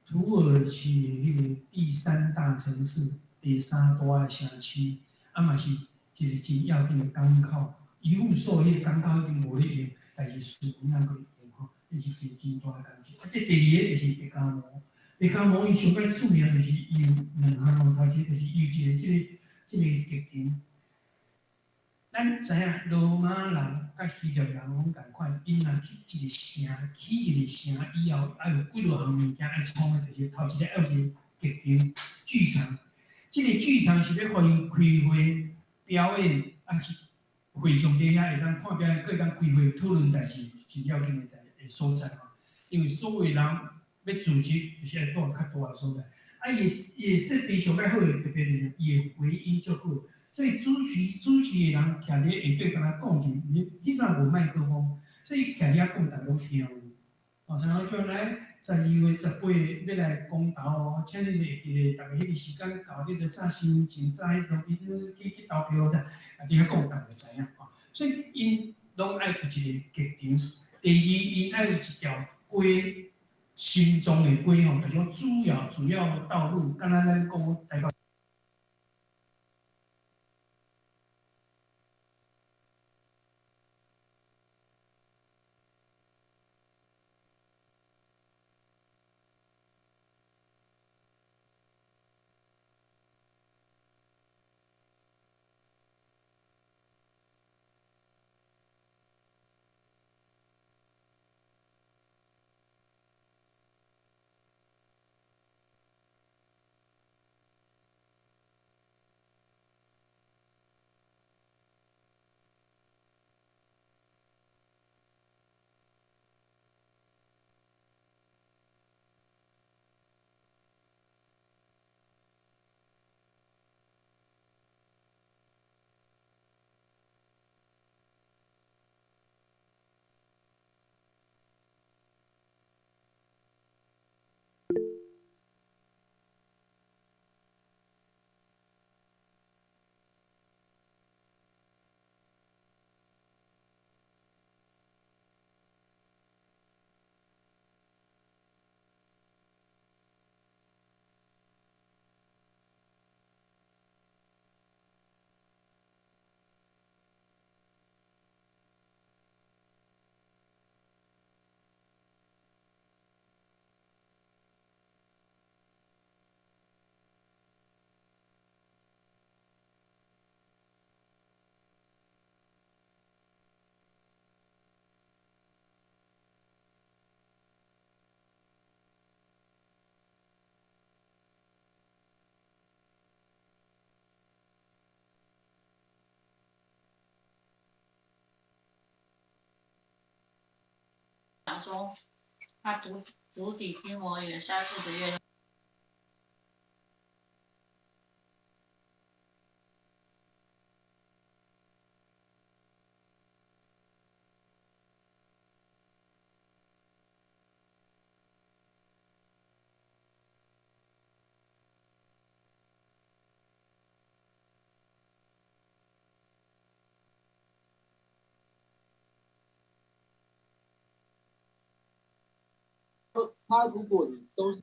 [SPEAKER 4] 土耳其彼个第三大城市，第三大的城市，啊嘛是一个真要紧的港口。以弗所彼个港口已经無咧用，但是士每拿閣咧用吼，這是一個真大的工程。啊，這第二个就是別迦摩，別迦摩伊上蓋出名就是伊有兩項哦，頭一個就是伊有一個這個劇場。咱知影羅馬人佮希臘人攏仝款，𪜶若去一个城，起一个城以後，愛有幾落項物件愛創的，就是頭一个愛有一個劇場劇場。這個劇場是欲予𪜶開會表演，抑是會場佇遐會當看表演，閣會當開會討論代誌，真要緊的代的所在吼。因為所有人欲組織，就是愛蹛較大的所在。啊，伊的設備上較好的特別就是伊的回音足好。所以主持的人徛佇下底，敢若講者，彼擺無麥克風，所以徛遐講，逐家攏聽有。哦，像我叫來12月18欲來公投哦，請恁會記得，逐家彼個時間到，你著早身份證，早彼東西去投票啥，啊，佇遐講，逐家就知影吼。所以𪜶攏愛有一個劇場。第二，𪜶愛有一條街，心臟的街吼，就是講主要道路，敢若咱講台北。
[SPEAKER 5] 講說，他足底筋膜炎三四個月。
[SPEAKER 6] 他如果你都是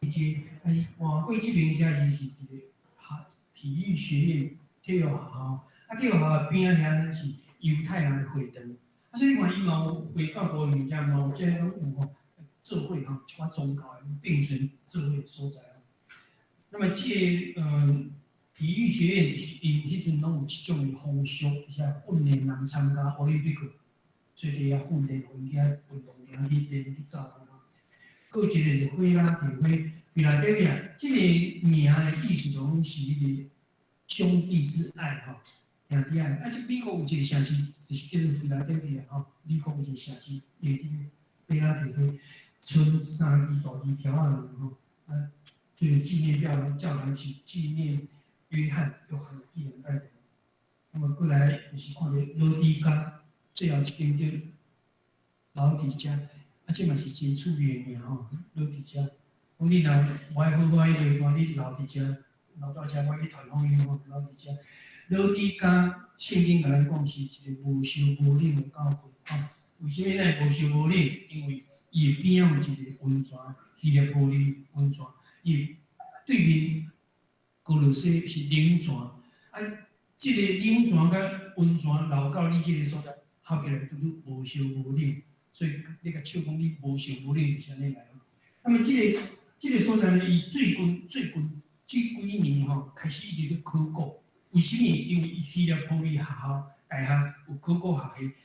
[SPEAKER 4] 街，但是換過這邊遮就是一個學體育學院體育學校，啊，體育學校邊仔遐是猶太人的會堂，啊，所以你看伊嘛有回教國物件，嘛有這攏有吼，做伙吼，一寡宗教的並存做伙的所在吼。那麼這個體育學院就是𪜶彼陣攏有這種的方式，就是愛訓練人參加奧林匹克，所以佇遐訓練，予𪜶去遐運動場去練去走。閣有一個是菲拉鐵菲，菲拉德菲亞，這個名的意思就講是彼個兄弟之愛吼，兄弟愛。啊，這美國有一個城市，就是叫做菲拉德菲亞吼，美國有一個城市，伊這個菲拉鐵菲，賰三支大字條仔吼，啊，這個紀念表教堂是紀念約翰的紀念拜堂。那麼過來就是看著老底嘉，最後一間叫老底嘉，啊，這嘛是真趣味的名吼，老底嘉。講你若無愛好好彼個段，你留佇遮，留到遮，我去傳福音吼，老佇遮。老底嘉聖經共咱講是一個無燒無冷的教會吼。為啥物咱會無燒無冷？因為伊的邊仔有一個溫泉，希臘波利溫泉，伊對面歌羅西是冷泉，啊，這個冷泉佮溫泉流到你這個所在，合起來拄拄無燒無冷，所以你共笑講你無燒無冷就是按呢來。那麼這個所在呢，伊最近這幾年吼，開始一直咧考古。為啥物？因為希臘波利學校大學有考古學系，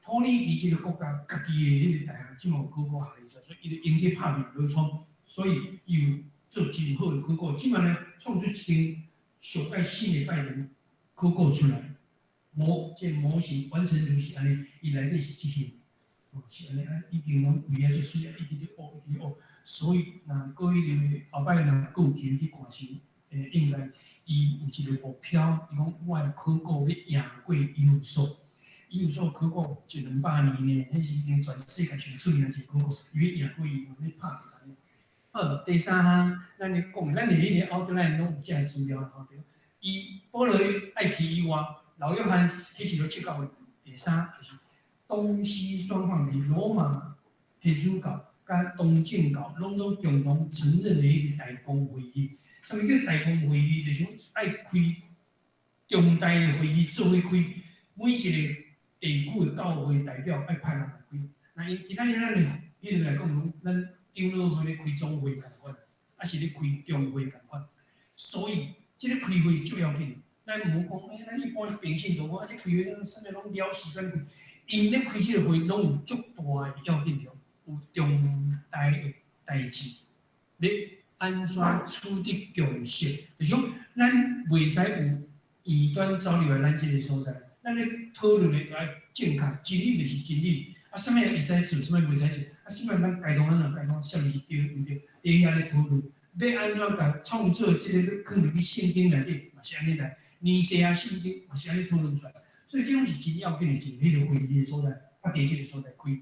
[SPEAKER 4] 土耳其這個國家家己的彼個大學這馬有考古學系，所以伊就用這拍拼落創，所以伊有做真好的考古。這馬呢，創出一間上蓋新的拜堂考古出來，模這個模型完成圖是按呢，伊內底是這樣，哦是按呢啊，已經攏圍啊足媠啊，一直咧挖，一直咧挖。所以若閣彼個後擺若閣有機會去看時，應該伊有一個目標，伊講我的考古要贏過以弗所，以弗所考古一兩百年呢，彼是已經全世界上出名一個考古，伊要贏過伊，咧拍拼。好，第三項，咱咧講，咱的彼個 outline 攏有這个資料吼，對。伊保羅愛去以外，老約翰啟示錄七教會。第三就是東西雙方的羅馬天主教佮東正教，攏總共同承認的一個大公會議。啥物叫大公會議？就是講愛開重大的會議，做伙開，每一個地區的教會代表愛派人來開。那因今仔日咱的彼個來講，講咱長老會咧開總會仝款，抑是咧開中會仝款。所以這個開會最要緊。咱毋好講，咱一般平信徒講，啊，這開會啥物攏了時間開。𪜶咧開這個會，攏有足大的要緊著，有重大的代誌，欲按怎取得共識？就是講，咱袂使有異端走入來咱這個所在。咱咧討論的著愛正確，真理就是真理。啊，啥物會使做，啥物袂使做？啊，啥物咱該講按怎該講，啥物是對毋對？佇遐咧討論，欲按怎共創造這個欲囥入去聖經內底，嘛是按呢來。尼西亞信經嘛是按呢討論出來。所以這攏是真要緊的，一個彼個會議的所在，啊，佇這個所在開，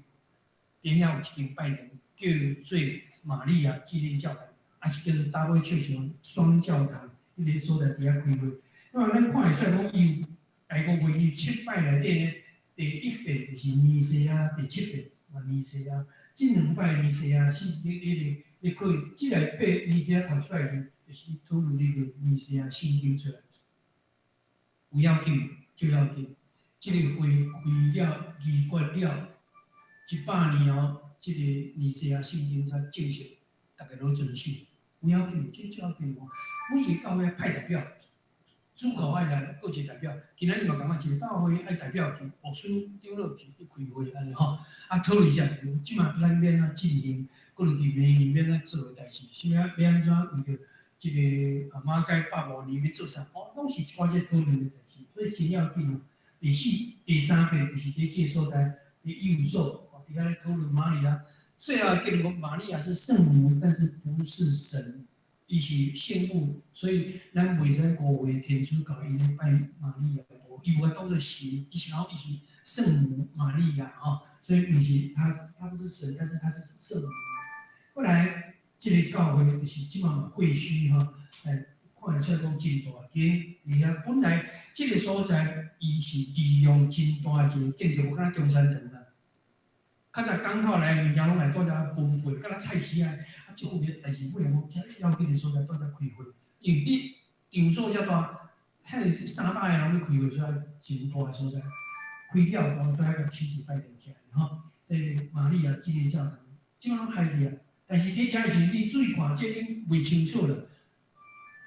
[SPEAKER 4] 佇遐有一間拜堂，叫做瑪利亞紀念教堂，抑是叫做大衛笑像雙教堂，彼個所在佇遐開會。那麼咱看會出來講，伊有大公會議七擺內底呢，第一遍就是尼西亞，第七遍嘛尼西亞，這兩擺尼西亞是彼個你可以，這個擺尼西亞讀出來的，就是討論彼個尼西亞聖經出來。有要緊，最要緊。這個會開了，議決了100年後，這個尼西亞聖經才正式，逐家攏遵守。有要緊，這最要緊哦。每一個教會派代表，主教愛來，閣一個代表。今仔日嘛共款，一個教會愛代表去，牧師長老去去開會按呢吼。啊，討論一下，這馬咱欲按怎進行，閣落去明年欲按怎做的代誌，啥物欲按怎為著這個啊馬偕150年欲做啥？哦，攏是一寡這討論的代誌，所以真要緊哦。第四、第三遍就是佇這個所在，佇以弗所，哦，佇遐咧討論瑪利亞。最後結論講，瑪利亞是聖母，但是不是神，伊是聖母，所以咱袂使誤會天主教𪜶咧拜瑪利亞，無，伊無共當做神，伊是講伊是聖母瑪利亞吼，所以毋是他，他不是神，但是他是聖母。後來這個教會就是這馬廢墟吼，看會出來講真大間，而且本來這個所在伊是利用真大一個建築物，敢若中山堂啦。較早港口來物件攏來蹛遮分配，敢若菜市仔啊，這方面，但是尾仔講遮要緊的所在蹛遮開會，因為你場所遮大，遐爾300個人欲開會，所以真大的所在，開了後蹛遐共起一個拜堂起來吼。這個瑪利亞紀念教堂，這馬攏開去啊，但是佇遮的時陣，你注意看，這已經袂清楚了。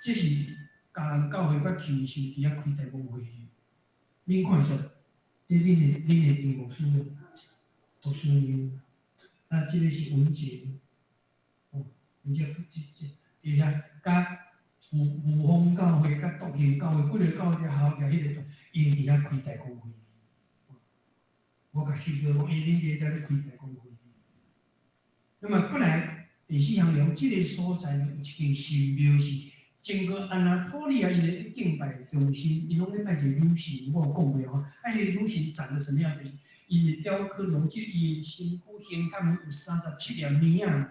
[SPEAKER 4] 這是迦南教會捌去時，佇遐開大公會議，恁看會出來？這恁的張牧師，牧師娘，啊，這個是文杰，哦，文杰這佇遐，佮霧峰教會、佮獨行教會，幾个教會合起來，彼個𪜶佇遐開大公會議。我共翕著講，欸，恁佇遮咧開大公會議。那麼過來第四項內容，這個所在呢，有一間神廟是整個安納托利亞𪜶咧敬拜中心，𪜶攏咧拜一個女神，我有講過吼。啊，彼個女神長得什麼樣？就是 𪜶的雕刻龍，這伊的身軀形坎有三十七粒物仔。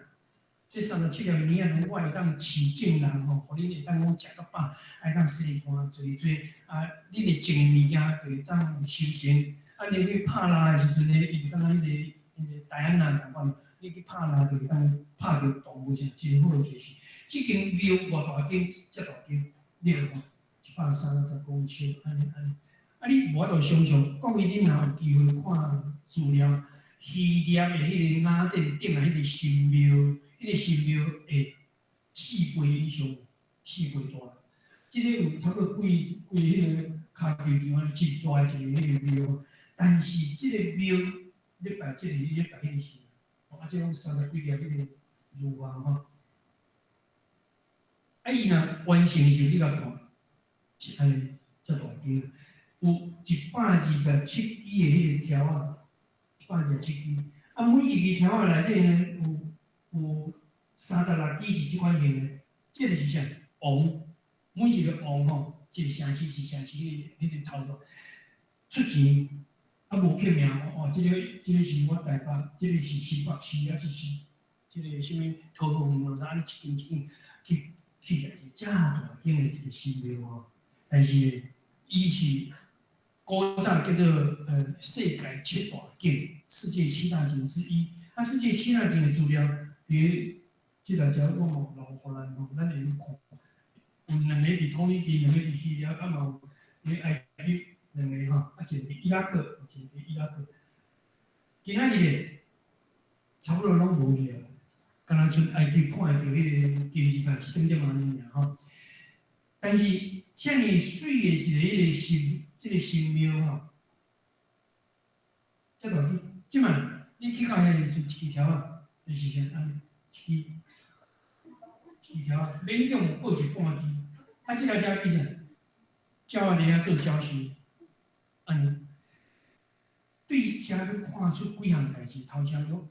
[SPEAKER 4] 這三十七粒物仔，攏我會當飼眾人吼，予恁會當講食較飽，會當洗汗濟濟，啊，恁會種的物件就會當收成。啊，你去拍獵的時陣咧，伊就感覺彼個戴安娜仝款，你去拍獵就會當拍著動物是真好的一事。這間廟偌大間？遮大間，你來看，130公尺，按呢按呢。啊，你無法度想像，各位恁若有機會看資料，希臘的彼個雅典頂仔彼個神廟，彼個神廟會四倍以上，四倍大。這个有差不多幾幾彼個跤球場按呢真大一个彼個廟，但是這个廟咧拜這個咧拜彼個神，啊，這攏三十幾粒彼個乳房吼。啊，伊若完成的時候，你共看，是按呢遮大間，有127支的彼個柱仔，127支。啊，每一支柱仔內底呢，有36支是這款型的，這就是啥？王，每一個王吼，一個城市是城市彼個頭路出錢，啊無刻名哦，這個是我台北，這個是新北市，啊，這是這個啥物桃園咯，啥，按呢一間一間去起來是遮大間的一個神廟吼，但是伊是古早叫做世界七大景，世界七大景之一。啊，世界七大景的資料，佇這個遮我嘛有留予咱吼，咱會用看。有兩个佇土耳其，兩个佇希臘，啊嘛有佇埃及兩个吼，啊一个佇伊拉克，一个佇伊拉克。今仔日咧，差不多攏無去啊，敢若賰埃及看會著彼個金字塔一點點按呢爾吼。但是遮爾媠的一个彼個神，這個神廟吼，遮大間，這擺你去到遐就賰一支柱仔，就是啥按呢，一支，一支柱仔，勉強報一半支。啊，這个遮去啥？鳥仔佇遐做鳥獸，按呢。對遮閣看出幾項代誌，頭先講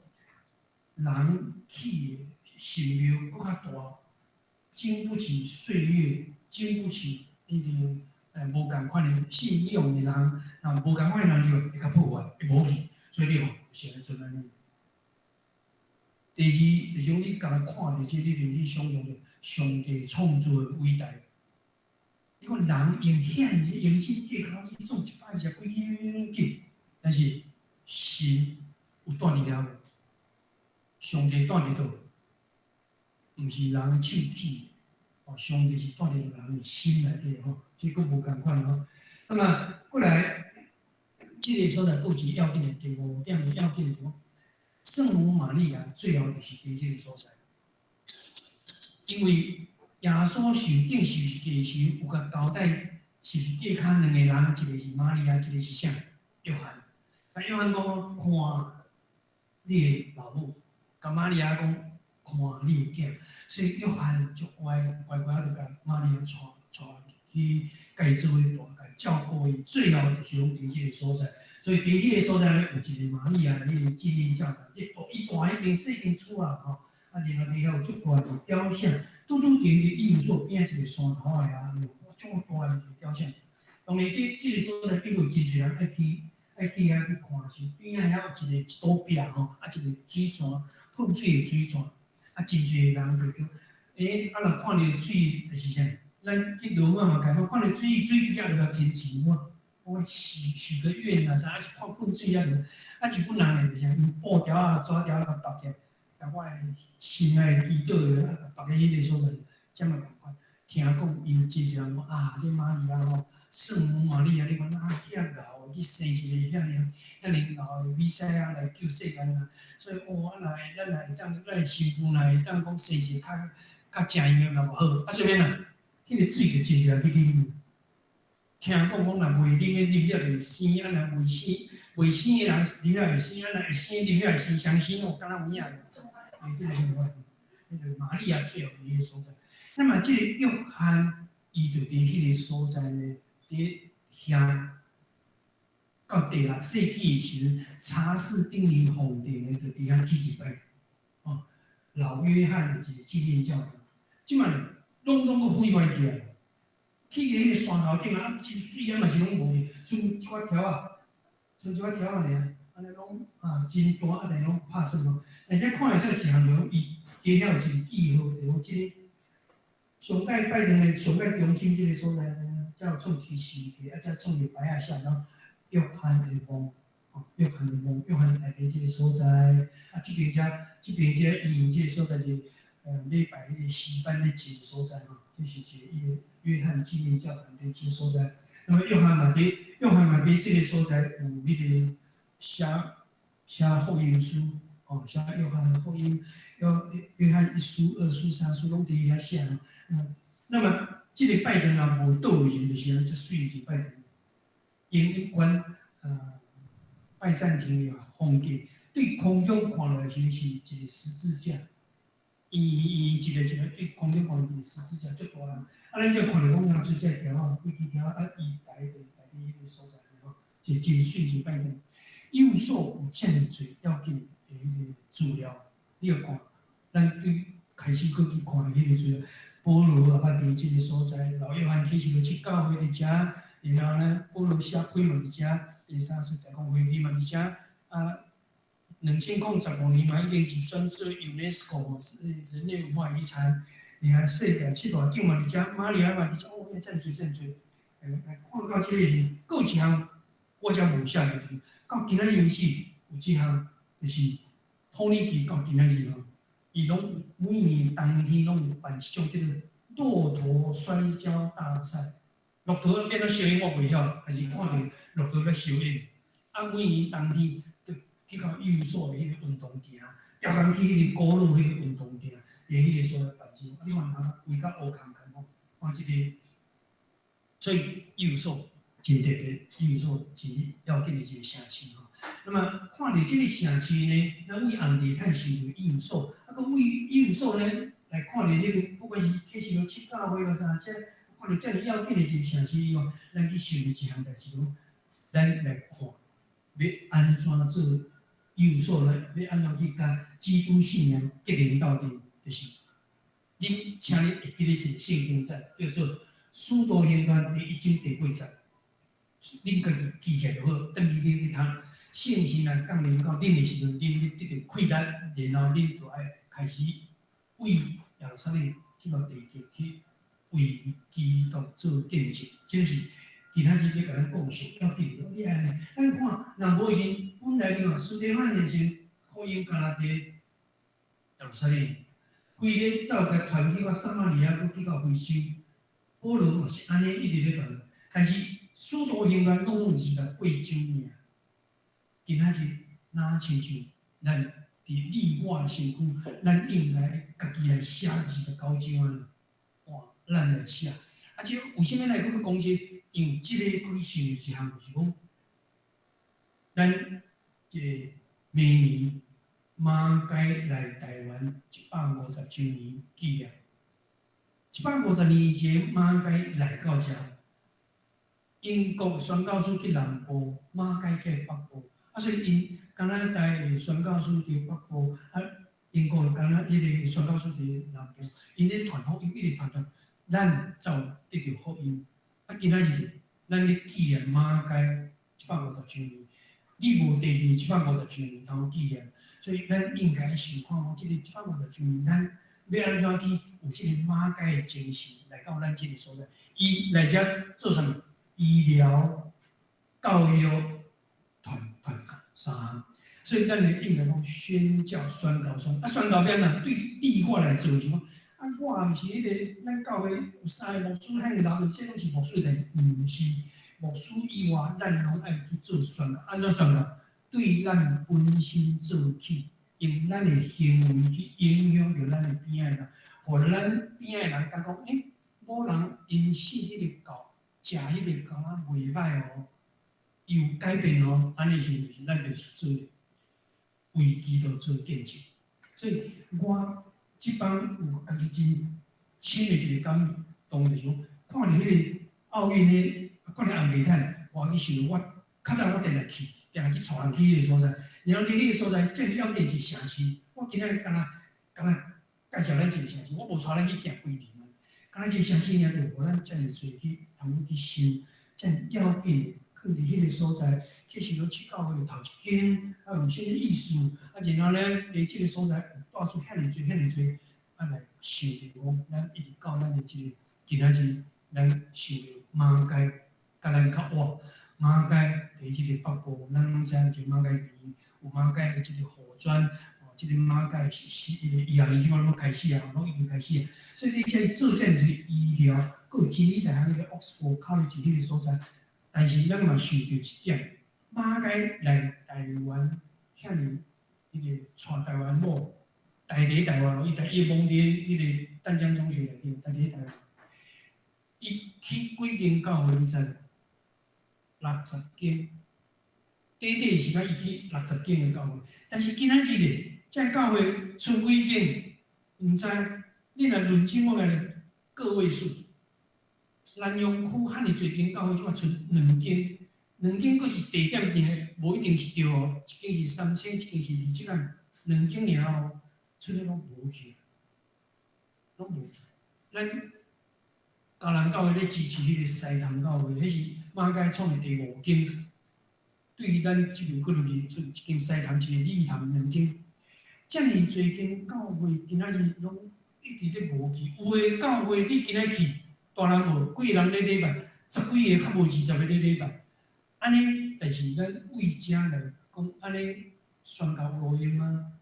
[SPEAKER 4] 人起的神廟閣較大，經不起歲月，經不起彼個無仝款的信仰的人，若無仝款的人就會較破壞，會無去，所以你吼是按呢按呢。第二，就是講你共看著這，你就去想像著上帝創造的偉大。你看人用遐爾用心計較去做120幾間，但是神有蹛佇遐無？上帝蹛佇佗？毋是人手起，哦，上帝是蹛佇人的心內底吼，這閣無仝款吼。那麼過來，這个所在閣有一個要緊的第五點的要緊就是講，聖母瑪利亞最後就是佇這个所在，因為耶穌受釘十字架時，有共交代十字架跤兩個人，一個是瑪利亞，一個是啥？約翰。共約翰講，看你的老母，共瑪利亞講，看你的囝。所以約翰足乖，乖乖就共瑪利亞帶帶去，共伊做伙大，共照顧伊。最後就是攏佇這个所在。所以佇彼个所在咧，有一个瑪利亞的彼個紀念教堂，這大伊大彼間細間厝啊吼，啊，然後佇遐有足大一個雕像，拄拄佇彼個印刷邊仔一個山頭仔遐，有足大的一個雕像。當然，這個所在並有真濟人愛去，愛去遐去看，是邊仔遐有一個一堵壁吼，啊一個水泉，噴水的水泉，啊真濟人就叫，啊若看著水就是啥？咱去羅馬嘛，共款看著水水滴仔就共牽錢我，我許許個願啊啥，啊是看噴水啊，就是，啊一般人就是啥，用布條仔、紙條仔共縛起來，共我的心愛的祈禱的，啊共縛佇彼個所在，這嘛仝款。聽講𪜶真濟人講啊，這瑪利亞吼，聖母瑪利亞，你看啊遐𠢕去生一个遐爾遐爾𠢕的彌賽亞來救世間啊，所以哦，啊若會咱若會當，咱的新婦若會當講生一個較較正樣的嘛好，啊啥物啦？彼个水就真濟人去啉。聽講講若袂啉的啉了就會生，啊若未生未生的人啉了會生，啊若會生的啉了會生雙生哦，敢若有影。欸，這個是我，彼個瑪利亞最後佇彼个所在。那麼這個約翰，伊就佇彼個所在呢，佇遐到第六世紀的時陣，查士丁尼皇帝呢，就佇遐起一擺，哦，老約翰的一個紀念教堂。這擺攏總閣毀壞去啊！起佇彼個山頭頂啊，真媠啊，嘛是攏無去，賰一寡柱仔，賰一寡柱仔爾，啊，按呢攏啊真大，啊但攏拍算吼。而且看會使一項就伊底下有一個記號，就講這個上蓋拜堂的上蓋中心這個所在呢，才有創一個時期，啊才創一個牌仔寫講約翰的墓，吼，約翰的墓，約翰大帝這個所在，啊這邊遮這邊遮醫院這個所在是禮拜彼個詩班咧靜所在吼，這是一個伊個約翰紀念教堂咧這所在。那麼約翰嘛佇約翰嘛佇這個所在有彼個寫寫福音書，哦，寫約翰福音，約約翰一書、二書、三書攏佇遐寫。那麼這個拜堂若無倒的時陣，就是按呢這媠一個拜堂。英國拜占庭的風格，對空中看落去是一個十字架，圓圓一個一個對空中看落去是十字架，足大粒。啊，咱這看著講若出這條仔，飛機條啊，伊台就台佇彼個所在吼，是真媠一個拜堂。以弗所有遮爾濟要緊的彼個資料，你著看，咱對開始閣去看彼個資料，保羅也捌佇這個所在，老約翰啟示錄七教會佇遮，然後呢，保羅寫批嘛佇遮，第三次大公會議嘛佇遮，啊，2015年嘛已經入選做 UNESCO 人類文化遺產，然後世界七大景嘛佇遮，瑪利亞嘛佇遮，哦，遮爾濟遮爾濟，看到這個是，閣有一項我才無寫入去，到今仔日為止有這項，就是土耳其到今仔日吼，伊攏每年冬天攏有辦一種叫做駱駝摔跤大賽。駱駝變做燒煙我袂曉，但是看著駱駝咧燒煙。啊，每年冬天就去到以弗所的彼個運動場，逐工去彼個古老彼個運動場，佇彼個所在辦事。啊，你看人規甲烏空空吼，看這個，所以以弗所真特別，以弗所真要緊的一個城市吼。那麼看著這個城市呢，咱為紅地毯想著以弗所，啊，閣為以弗所呢來看著這個，不管是啟示錄七教會或啥，這看著遮爾要緊的一個城市以外，咱去想著一項代誌，講咱來看，欲按怎做以弗所呢？欲按怎去共基督信仰結連鬥陣，就是恁請你會記得一個聖經節，叫做《使徒行傳》第一章第八節，恁家己記起來就好，轉去去去讀。聖神若降臨到恁的時陣，恁欲得著氣力，然後恁就愛開始為耶路撒冷去到地極去為基督做見證。這是今仔日欲共咱講述要記著。你按呢？咱看，若無時本來你看，司提反的時福音敢若佇耶路撒冷，規个走共傳去到撒瑪利亞，閣去到非洲。保羅嘛是按呢一直咧傳，但是使徒行傳攏總28章爾。今仔日若親像咱佇你我的身軀，咱應該家己來寫29章啊！哇，咱來寫。啊，這為啥物來閣閣講這個？因為這個閣去想一項，就是講，咱這個明年馬偕來台灣150週年紀念。150年以前，馬偕來到遮，英國宣教師去南部，馬偕去北部。啊，所以𪜶加拿大的宣教師佇北部，啊，英國加拿彼個宣教師佇南部，𪜶咧傳福音，一直傳傳，咱才有得著福音。啊，今仔日咱咧紀念馬偕150週年，你無第二150週年通紀念，所以咱應該想看講，這個一百五十週年，咱欲按怎去有這個馬偕的精神來到咱這個所在？伊來遮做啥物？醫療、教育、傳傳教三項，所以咱就應該講宣教、宣教宣，啊宣教欲按怎？對你我來做是講，啊我毋是彼個，咱教會有三個牧師，遐爾老，這攏是牧師代誌，毋是牧師以外，咱攏愛去做宣教。按怎宣教？對咱本身做起，用咱的行為去影響著咱的邊仔的人，予咱邊仔的人感覺，欸，某人𪜶信彼個教，食彼個教仔袂䆀哦，伊有改變哦，按呢時就是咱就是做為基督做見證。所以我這擺有家己真深的一個感動，就是講看著彼個奧運彼，看著紅地毯，我去想我較早我定定去，定定去帶人去彼個所在，然後佇彼個所在，這爾要緊一個城市，我今仔日敢若敢若介紹咱一個城市，我無帶咱去行規日嘛，敢若一個城市爾，就予咱遮爾濟去通去想，遮爾要緊的。囥佇彼个所在，其實都去教會頭一間，啊有啥物意思？啊，然後咧，佇這個所在帶出遐爾濟、遐爾濟，啊來想著講，咱一直到咱的這個今仔日，咱想著馬偕佮咱較活，馬偕佇這個北部，咱攏知影這馬偕池有馬偕的這個火磚，哦，這個馬偕是是伊個醫學醫生攏開始啊，攏已經開始啊。所以你這做遮爾濟醫療，閣有真理大學彼個 Oxford College 彼個所在。但是咱嘛想著一點，馬偕來台灣遐爾，彼個娶台灣某，台佇台灣咯，伊台伊墓佇彼個淡江中學內底，台佇台灣。伊去幾間教會，你知無？60間，短短時間伊去60間的教會，但是今仔日咧，這教會賰幾間？毋知，你若論真，我共你個位數。南陽區遐爾濟間教會，這擺賰兩間，兩間閣是地點定的，無一定是對哦。一間是三星，一間是二七仔，兩間爾哦，出咧攏無去，攏無去。咱嘉南教會咧支持彼個西潭教會，彼是馬偕創的第五間。對於咱這邊過落去，賰一間西潭，一個禮潭，兩間。遮爾濟間教會，今仔日攏一直咧無去。有的教會你今仔去。大人無幾个人咧禮拜，十幾个較無20個咧禮拜，按呢，但是咱為遮來講，按呢宣教有路用嗎？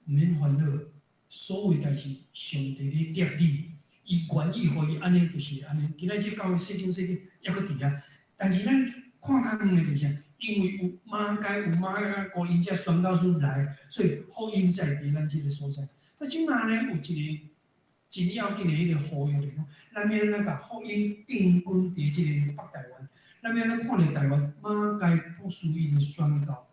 [SPEAKER 4] 毋免煩惱，所有代誌上帝咧掠你，伊願意予伊按呢就是按呢。今仔這教會細間細間，猶閣佇遐，但是咱看較遠的就是啥？因為有馬偕有馬偕顧𪜶這宣教師來，所以福音才會佇咱這個所在。啊，這馬呢有一個。真要緊的彼個呼籲，就是講，咱欲按怎共福音定根佇這個北台灣，咱欲按怎看著台灣馬偕博士𪜶的宣教，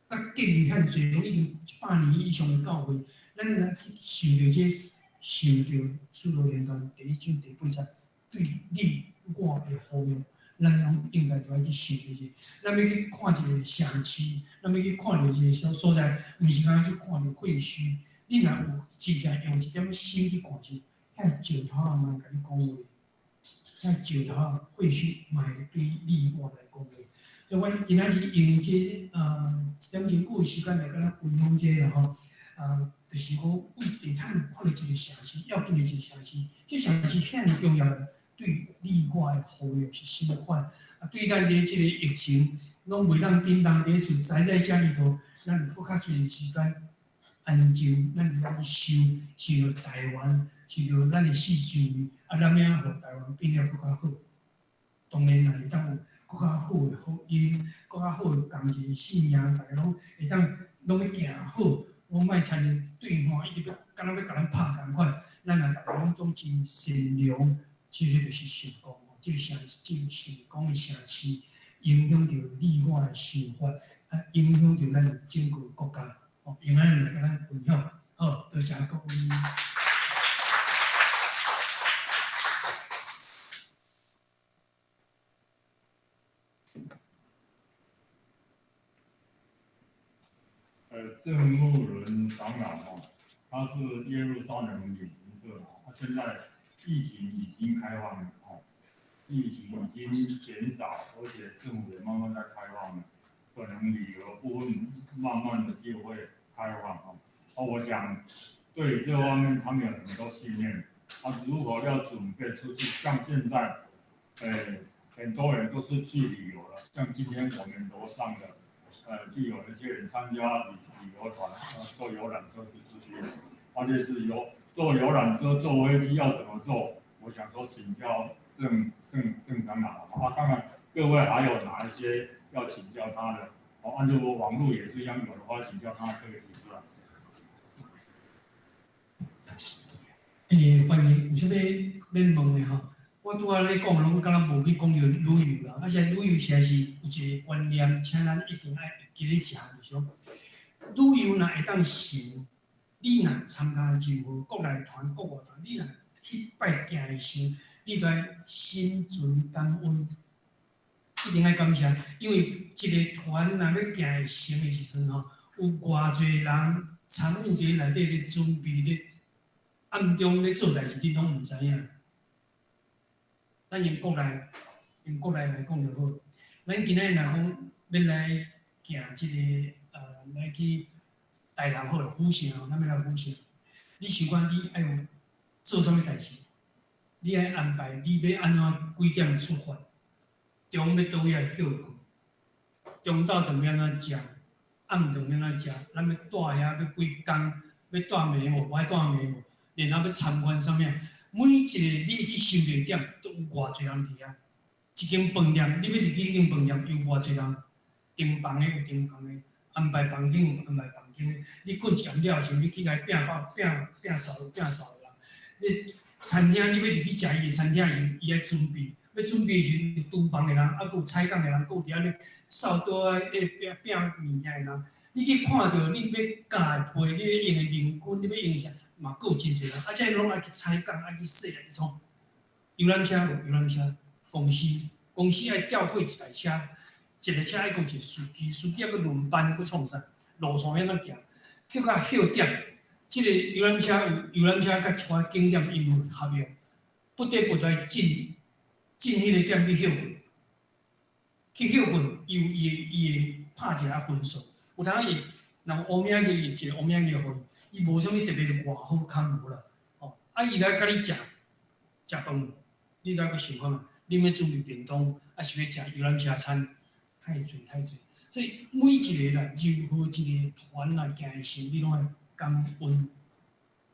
[SPEAKER 4] 佮建立遐濟攏已經100年以上的教會，咱來去想著這個，想著使徒行傳第一章第八節對你我的呼籲，咱攏應該著愛去想著這個。咱欲去看一個城市，咱欲去看著一個所所在，毋是干焦去看著廢墟。你若有真正用一點心去看者，遐石頭仔嘛會共你講話，遐石頭仔廢墟嘛會對你我來講話。所以，阮今仔日用這一點鐘久的時間來共咱分享這個啦吼，啊，就是講為地毯看著一個城市，要緊的一個城市，這城市遐爾重要，對你我的呼籲是啥物款？啊，對咱佇這個疫情攏袂當叮當佇厝宅在家裡頭，咱有閣較濟時間安靜，咱會當去想，想著台灣，想著咱的四周圍，啊，咱欲按怎予台灣變了閣較好？當然若會當有閣較好的福音，閣較好的仝一個信仰，逐家攏會當攏欲行好，攏莫親像對岸一直欲敢若欲共咱拍仝款。咱若逐家攏總真善良，這個就是成功。這個城，這個成功的城市，影響著你我的想法，啊，影響著咱的整個國家。哦，永安來共咱分享，好，多謝各位。
[SPEAKER 7] 鄭木倫長老哈，他是耶路撒冷旅行社，他現在疫情已經開放了，哈，疫情已經減少，而且政府也慢慢在開放了，可能旅遊部分慢慢的就會開放哈。啊，我想對這方面他們有很多信念，啊，如果要準備出去，像現在，很多人都是去旅遊了，像今天我們樓上的。就有一些人參加旅遊團，坐遊覽車就出去了，而且是遊坐遊覽車、坐飛機要怎麼做？我想說請教鄭長老啊，當然各位還有哪一些要請教他的？哦，按照我網絡也是一樣，有的話請教他可以提出來。
[SPEAKER 4] 歡迎，有啥物欲問的吼？我拄仔咧講，攏敢若無去講著旅遊啦，而且旅遊實在是有一個觀念，請咱一定愛會記咧一項，就是講旅遊若會當成，你若參加任何國內團、國外團，你若去擺行的時，你都愛心存感恩，一定愛感謝，因為一個團若欲行會成的時陣吼，有偌濟人參與佇內底咧準備咧，暗中咧做代誌，你攏毋知影。咱用國內，用國內來講就好。咱咱今仔日若講欲來行這个，來去台南好啦，府城，咱欲來府城。你想看你愛有做啥物代誌？你愛安排你欲按怎幾點出發？中午欲佗位來歇睏？中晝頓欲按怎食？暗頓欲按怎食？咱欲蹛遐欲幾工？欲蹛暝無？無愛蹛暝無？然後欲參觀啥物？每一个你會去想著的點，都有偌濟人佇遐。一間飯店，你欲入去彼間飯店，有偌濟人？訂房的有訂房的，安排房間有安排房間的。你睏一暗了時，你去共伊摒包摒摒掃摒掃的人。你餐廳，你欲入去食伊的餐廳的時，伊愛準備，欲準備的時，有廚房的人，啊，閣有採工的人，閣有佇遐咧掃桌仔、彼個摒摒物件的人。你去看著你欲咬的批，你欲用的面巾，你欲用的啥，嘛閣有真濟人。啊，這攏愛去採工，愛去洗，愛去創。遊覽車無？遊覽車公司公司愛調配一台車，一个車愛閣有一個司機，司機猶閣輪班，閣創啥？路線欲按怎行？去到歇點，這个遊覽車有遊覽車佮一寡景點𪜶有合約，不得不來進進彼个點去歇睏。去歇睏，伊有伊的伊會拍一下分數。有當伊若有烏名個，伊一個烏名個予伊，伊無啥物特別偌好較無啦。吼，啊，伊來佮你食食飯，你來閣想看覓，你欲準備便當，抑是欲食遊覽車餐？太濟太濟，所以每一個啦，任何一個團來行的時，你攏愛感恩，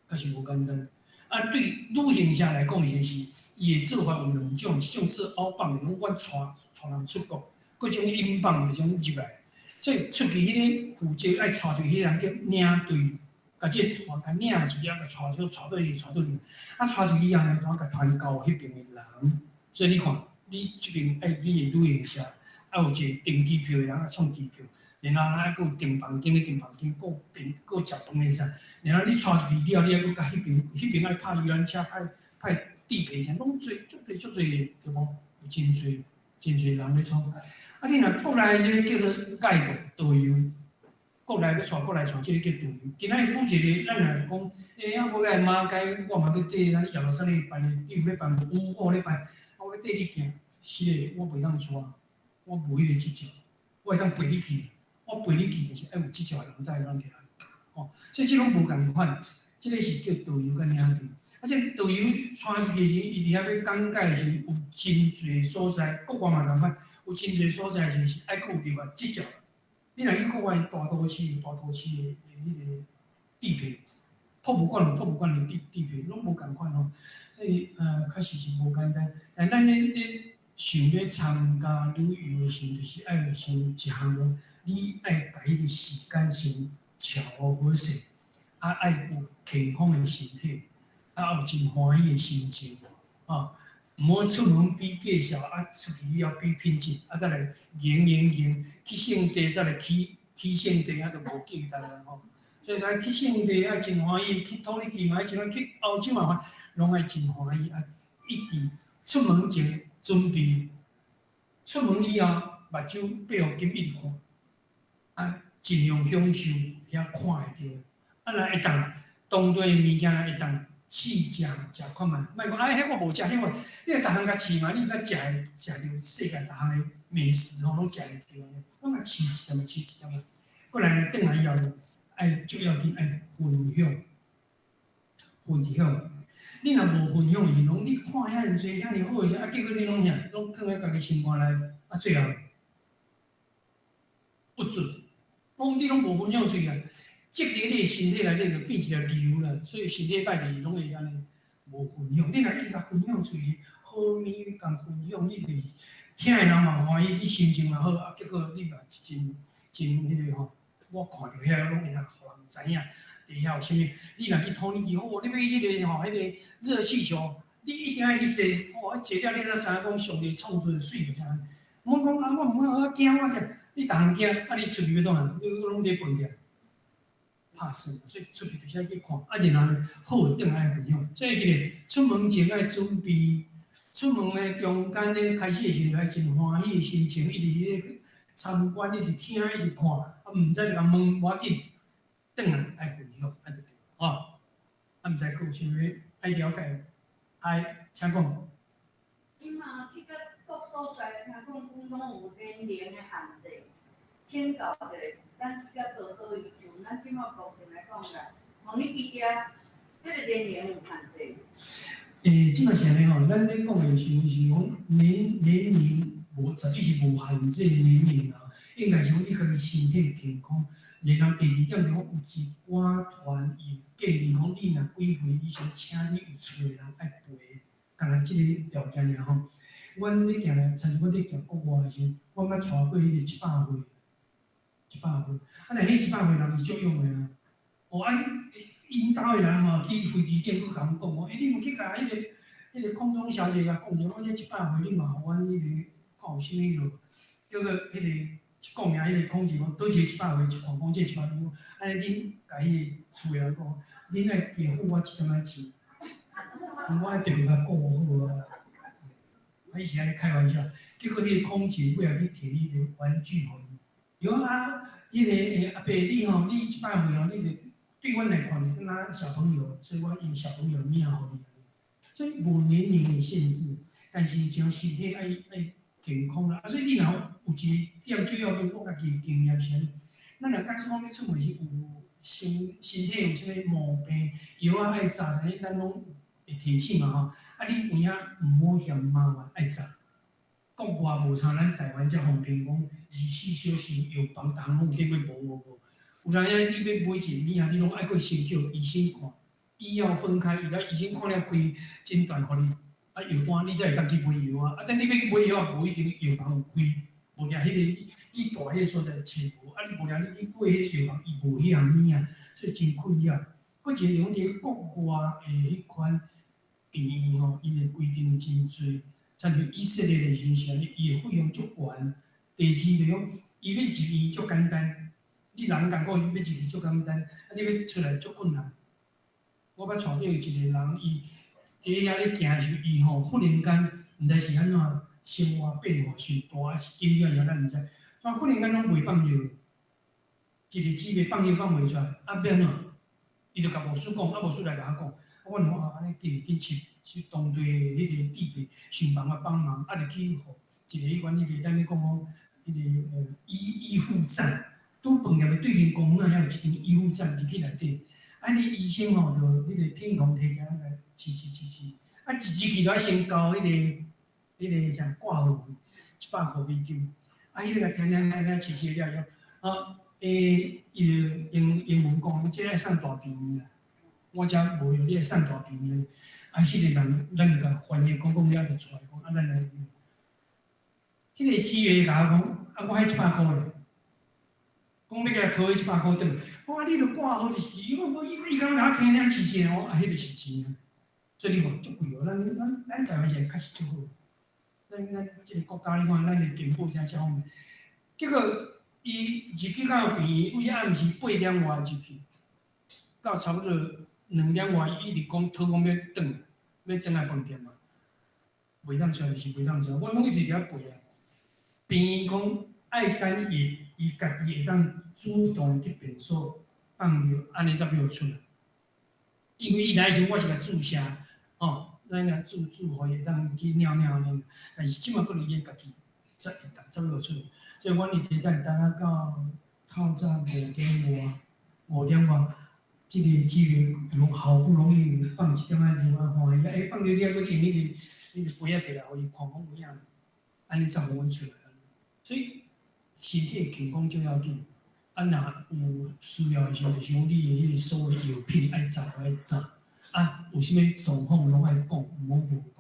[SPEAKER 4] 確實無簡單。啊，對旅行社來講，就是伊的做法有兩種，一種做 outbound 的，攏阮帶帶人出國；閣一種 inbound 的，種入來。所以出去彼个負責愛帶出去彼个人叫領隊，共這个團共領出去，啊，共帶出帶倒去，帶倒去。啊，帶出去以後呢，團共團交彼爿的人。所以你看，你這爿愛你的旅行社，愛有一個訂機票的人愛創機票，然後還閣有訂房間的訂房間，閣訂閣食飯的啥，然後你帶出去了，你還閣共彼爿彼爿愛拍遊覽車，派派地陪啥，攏濟足濟足濟，對無？有真濟真濟人咧創。啊，你若國內這個叫做 guide 導遊，國內欲帶國內帶，這個叫導遊。今仔日舉一个，咱若是講，欸，啊，無來馬偕，我嘛欲綴咱耶路撒冷辦的，你有欲辦無？有，我有咧辦，啊，我欲綴你行，是的，我袂當帶，我無彼個執照，我會當陪你去，我陪你去就是愛有執照的人才會當行，吼，所以這攏無仝款，這个是叫導遊佮領隊。啊，這導遊帶出去的時，伊佇遐欲講解的時，有真濟所在，國外嘛仝款，有真濟所在時是愛閣有另外執照。你若去國外大都市，有大都市的彼个地陪，博物館有博物館的地地陪，攏無仝款吼。所以確實是無簡單。但咱咧咧想欲參加旅遊的時陣，就是愛想一項講，你愛共彼个時間先喬好勢，啊，愛有健康的身體，啊，有真歡喜的心情，啊，毋好出門比價數，啊，出去以後比品質，啊，再來贏贏贏，去聖地再來起起聖地，啊，就無價值啦吼。所以來去聖地愛真歡喜，去土耳其嘛愛真歡喜，去歐洲嘛攏愛真歡喜啊！一直出門前準備，出門以後目睭閉予緊一直看，啊，盡量享受遐看會著。啊，若會當當地的物件會當試食食看覓，莫講啊，彼我無食，彼我你逐項共試嘛，你毋知食會食著世界逐項的美食吼，攏食會著，攏共試一點仔，試一點仔。過來轉來以後呢，愛最要緊愛分享，分享。你若無分享是攏你看遐爾濟遐爾好的時，啊，結果你攏啥，攏囥佇家己心肝內，啊，最後不准，攏你攏無分享出去啊，積佇你的身體內底就變一个瘤啦，所以身體歹就是攏會按呢無分享。你若一直共分享出去，好物共分享，你就是聽的人嘛歡喜，你心情嘛好，啊，結果你嘛是真真彼个吼。我看著遐攏會當予人知影，佇遐有啥物。你若去土耳其，好，你欲彼个吼，彼个熱氣球，你一定愛去坐，哦，啊坐了你才知影講上帝創造的媠就是按呢。毋好講啊，我毋好，我驚我啥？你逐項驚，啊你出去欲創啥？你攏佇飯店，拍算，所以出去就是愛去看，啊然後呢，好的轉來愛分享。所以記得出門前愛準備，出門的中間咧開始的時陣愛真歡喜的心情，一直咧參觀，一直聽，一直看，啊，毋知就共問無要緊，轉來愛分享，按就對，吼。啊，毋知閣有啥物愛了解，愛請講。
[SPEAKER 2] 伊嘛去到各所在，聽講講
[SPEAKER 8] 講有年齡的限制，請教一下，咱較多好伊像咱這馬目前來講啦，互你記者，這個年齡有限制。
[SPEAKER 4] 這馬是按呢吼，咱咧講的時陣是講年齡無絕對是無限制年齡啊，應該是講你家己身體健康。然後第二點就講有一寡團伊建議講，你若幾歲以上，請你有厝的人愛陪，干焦這个條件爾吼。阮咧行，親像阮咧行國外的時陣，我捌帶過彼個100歲，一百歲，啊，但彼一百歲人伊足勇的啊。哦，啊，𪜶兜的人吼去飛機頂閣共阮講講，欸，你毋去共彼个空中小姐共講者，我這一百歲，你嘛予阮彼个看有啥物落，叫做彼个一講爾，彼个空姐講，佗一个一百歲，一看講這一百歲，按呢恁共彼个厝的人講，恁愛加付我一點仔錢，我愛特別共顧好啊。啊，伊是按呢開玩笑，結果彼個空姐尾仔去提彼個玩具予伊，伊講啊，彼個阿伯你吼，你一百歲吼，你就對阮來看，敢若小朋友，所以我用小朋友物仔予你。所以無年齡的限制，但是像身體愛健康啦。啊，所以你若有一個點最要緊，我家己經驗是按呢，咱若假使講欲出門時有身體有啥物毛病，藥仔愛紮啥物，咱攏會提醒嘛吼。啊，你有影毋好嫌麻煩，愛紮。國外無像咱台灣遮方便，講24小時藥房逐項攏有電話，無無無。有當時你欲買一個物仔，你攏愛閣先叫醫生看，醫藥分開，伊個醫生看了開診斷予你，啊藥單你才會當去買藥啊。啊，等你欲去買藥啊，無一定藥房有開，無定彼個你蹛彼個所在揣無，啊你無定你去買彼個藥房，伊無彼項物仔，所以真困擾。閣一個就講佇國外的彼款病院吼，𪜶的規定真濟，親像以色列的時陣是按呢，伊的費用足懸。第二就講，伊欲入院足簡單，你人共講欲入去足簡單，啊你欲出來足困難。我捌帶著一個人，伊佇遐咧行的時，伊吼忽然間毋知是按怎生活變化傷大，抑是緊張啥咱毋知，怎忽然間攏袂放藥，一日姊妹放藥放袂出來，啊欲按怎？伊就共牧師講，啊牧師來共我講，啊阮講啊按呢緊緊去去當地彼個地皮想辦法幫忙，啊就去予一個彼款彼個咱咧講講彼個醫護站，拄飯店的對面公園遐有一間醫護站入去內底，啊彼個醫生吼就彼個聽筒提起來，試試試試，啊一入去就愛先交彼個啥掛號費，100箍美金，啊彼個聽聽聽聽試試了以後，啊伊就用英文講，這愛送大病院啦，我遮無用，你愛送大病院。啊，彼個人，咱就共翻譯講講了，就出來講，啊，咱來。彼個職員共我講，啊，我彼一百箍咧，講欲共伊討彼一百箍轉來，我講啊，你著掛號就是，因為我伊伊剛共我聽了試試，我啊，彼個是錢啊，所以你看足貴哦，咱台灣是確實足好，咱這個國家你看咱的健保真遮方便，結果伊入去到病院，為暗時8點外入去，到差不多2點外，伊一直講討講欲轉，欲轉來飯店啊，袂當出來是袂當出來，我攏一直佇遐陪啊。病院講愛等伊，伊家己會當主動去便所放尿，按呢才予出來。因為伊來時我是共注射，吼，咱共注注予伊會當去尿尿按呢。但是這馬閣伊家己才會當才予出來。所以阮一直等等啊到透早5點外，5點外，這個姊妹伊講好不容易放一點仔尿，啊歡喜啊，欸放尿了，閣用彼個杯仔提來，予伊看講有影，按呢才予阮出來。所以身體健康最要緊。啊，若有需要的時陣，就是講你的彼個所謂藥品愛紮就愛紮，啊，有啥物狀況攏愛講，毋好無講。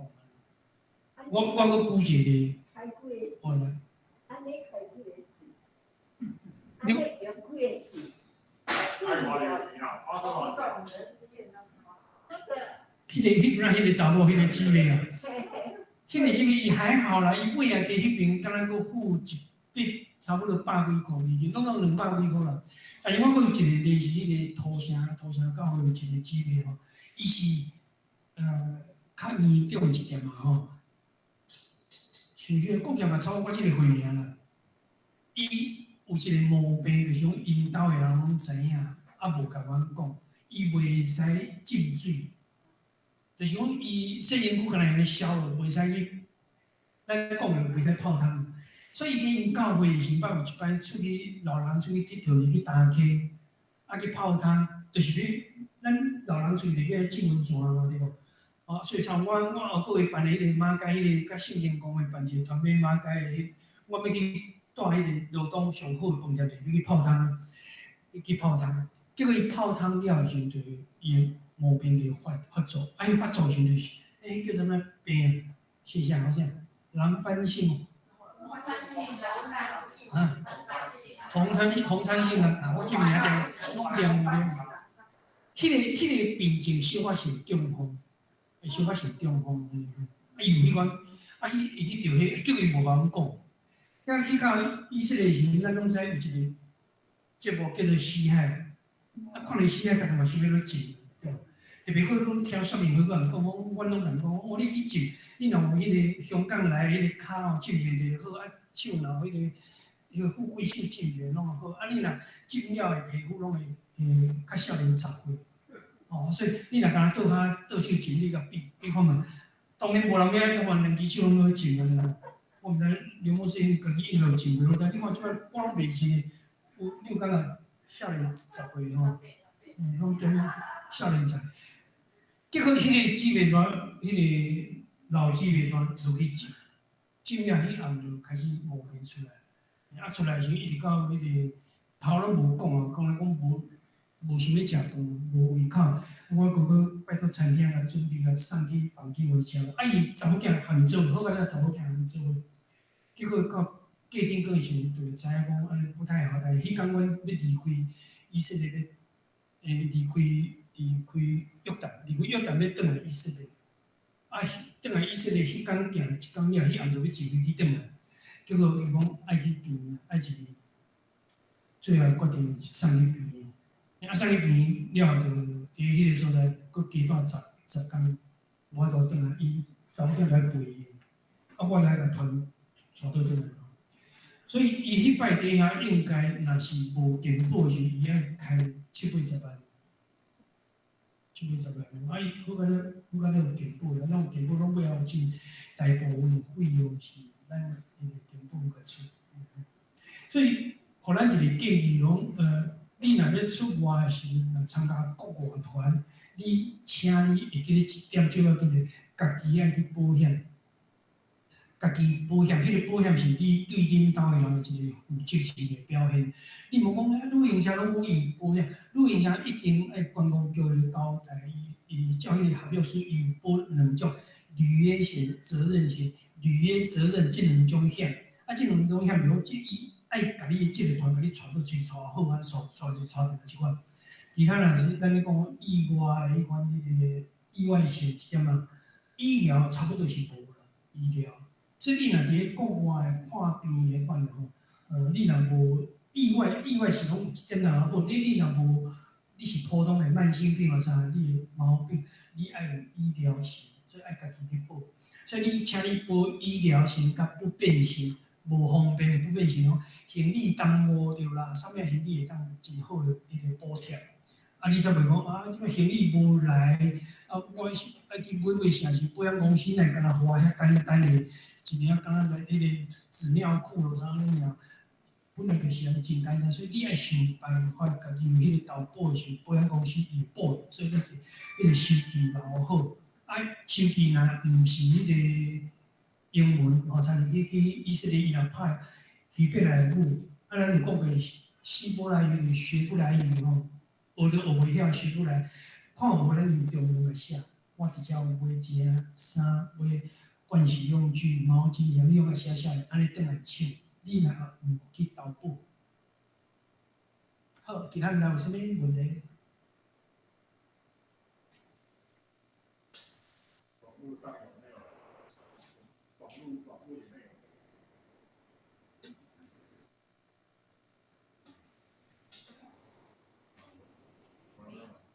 [SPEAKER 4] 我閣舉一個例，好來。
[SPEAKER 2] 按呢開幾个錢？按呢用幾个錢？
[SPEAKER 7] 花多少錢？
[SPEAKER 4] 彼個彼陣仔彼個查某，彼個姊妹啊，彼個啥物伊還好啦，伊尾仔佇彼邊敢若閣付一筆差不多百幾箍美金，攏總200幾箍啦。但是我閣有一個例是彼個土城土城教會有一個姊妹吼，伊是較嚴重一點嘛吼，像這個講起來嘛差不多我這個歲爾啦。伊有一個毛病，就是講𪜶兜的人攏知影，啊無共阮講，伊袂使浸水。就是講伊洗身軀敢若用咧消落，袂使去，咱講的袂使泡湯。所以伊佇𪜶教會時，捌有一擺出去老人出去𨑨迌，伊去礁溪，啊去泡湯，就是欲咱老人出去就欲來浸溫泉嘛，對無？哦，所以像我後閣會辦的彼個馬偕彼個佮聖經公會辦一個團體馬偕的彼，我欲去蹛彼個羅東上好的飯店，就是欲去泡湯，去泡湯。結果伊泡湯了的時陣，就伊的毛病就發作，啊，彼發作時陣就是，欸，彼叫啥物病啊？謝謝好像藍斑性，啊，紅斑性啊，啊，我這名定攏念毋著。彼個病症小可是中風，小可是中風，啊，伊有彼款，啊，伊去著彼，結果伊無共阮講。等去到以色列時陣，咱攏知有一個節目叫做《死海》，啊，看著死海，逐家嘛想欲落浸，對無？特別我攏聽說明會，阮人講，阮攏共講，哦，你去浸，你若有彼個香港來彼個跤吼浸下就好，啊，手若有彼個富貴手浸下攏好，啊，你若浸了的皮膚攏會較少年10歲，哦，所以你若敢若倒跤倒手浸，你共比比看覓，當然無人欲愛，當然兩支手攏好浸啊。我毋知劉牧師𪜶家己應該有浸過，攏知。你看這擺我攏袂記得，有你有感覺少年10歲吼？嗯，攏感覺少年十。結果彼個姊妹煞，彼個老姊妹煞落去浸，浸了彼暗就開始毛病出來，啊出來時一直到彼個頭攏無講啊，講來講無想欲食飯，無胃口。我閣閣拜託餐廳共準備共送去房間予伊食。啊，伊查某囝含伊做伙，好佳哉查某囝含伊做伙。結果到隔天過時陣，就會知影講按呢不太好。但是彼工阮欲離開以色列，欲離開約旦，離開約旦欲轉來以色列。啊，轉來以色列彼工行一工了，彼暗就欲坐飛機轉來。結果伊講愛去病院，愛入去，最後決定送去病院。啊，送去病院了後，就佇彼個所在，閣加蹛10工，無法度轉來。伊查某囝來陪伊，啊，我來共團帶倒轉來。所以伊彼擺佇遐應該若是無健保時，伊愛開七八十萬，七八十萬。啊，伊好佳哉，好佳哉有健保啦，咱有健保攏尾後真大部分費用是咱彼個健保共出。所以，予咱一個建議講，你若欲出外的時陣，若參加國外團，你請你會記得一點最要緊的，家己愛去保險。家己保險，彼個保險是你對恁兜的人的一個負責任的表現。你無講啊，旅行社攏講伊有保險，旅行社一定愛觀光局的交代，伊照彼個合約書，伊有保兩種履約險、責任險、履約責任這兩種險。啊，這兩種險，如果伊愛共你這個團共你帶倒去帶好啊，帶帶一帶一這款。其他若是咱咧講意外彼款彼個意外險一點仔，醫療差不多是無啦，醫療。所以你若佇咧國外看病的款吼，你若無意外，意外是講有一點仔無，你若無，你是普通的慢性病或啥，你的毛病，你愛有醫療險，所以愛家己去保。所以你請你保醫療險佮不便險，無方便的不便險哦，行李耽誤著啦，啥物時你會當真好的彼個補貼。啊，你才袂講啊，這個行李無來，啊，我愛去買買啥是保險公司會敢若予我遐簡單的，一領敢若來彼個紙尿褲囉啥物爾，本來就是按呢真簡單，所以你愛想辦法，家己有彼個投保的時，保險公司伊會保，所以你彼個收據留好。啊，收據若毋是彼個英文，吼，親像去以色列伊若拍希伯來語，啊，咱有講過希伯來語、學不來語吼，學都學袂曉，學不來，看有無咱用中文來寫，我直接有買錢、衫、買盥洗用具、毛巾啥物攏共寫寫，按呢轉來請，你若毋去投保。好，其他人有啥物問題？
[SPEAKER 7] 網路上有沒有？網路裡面有。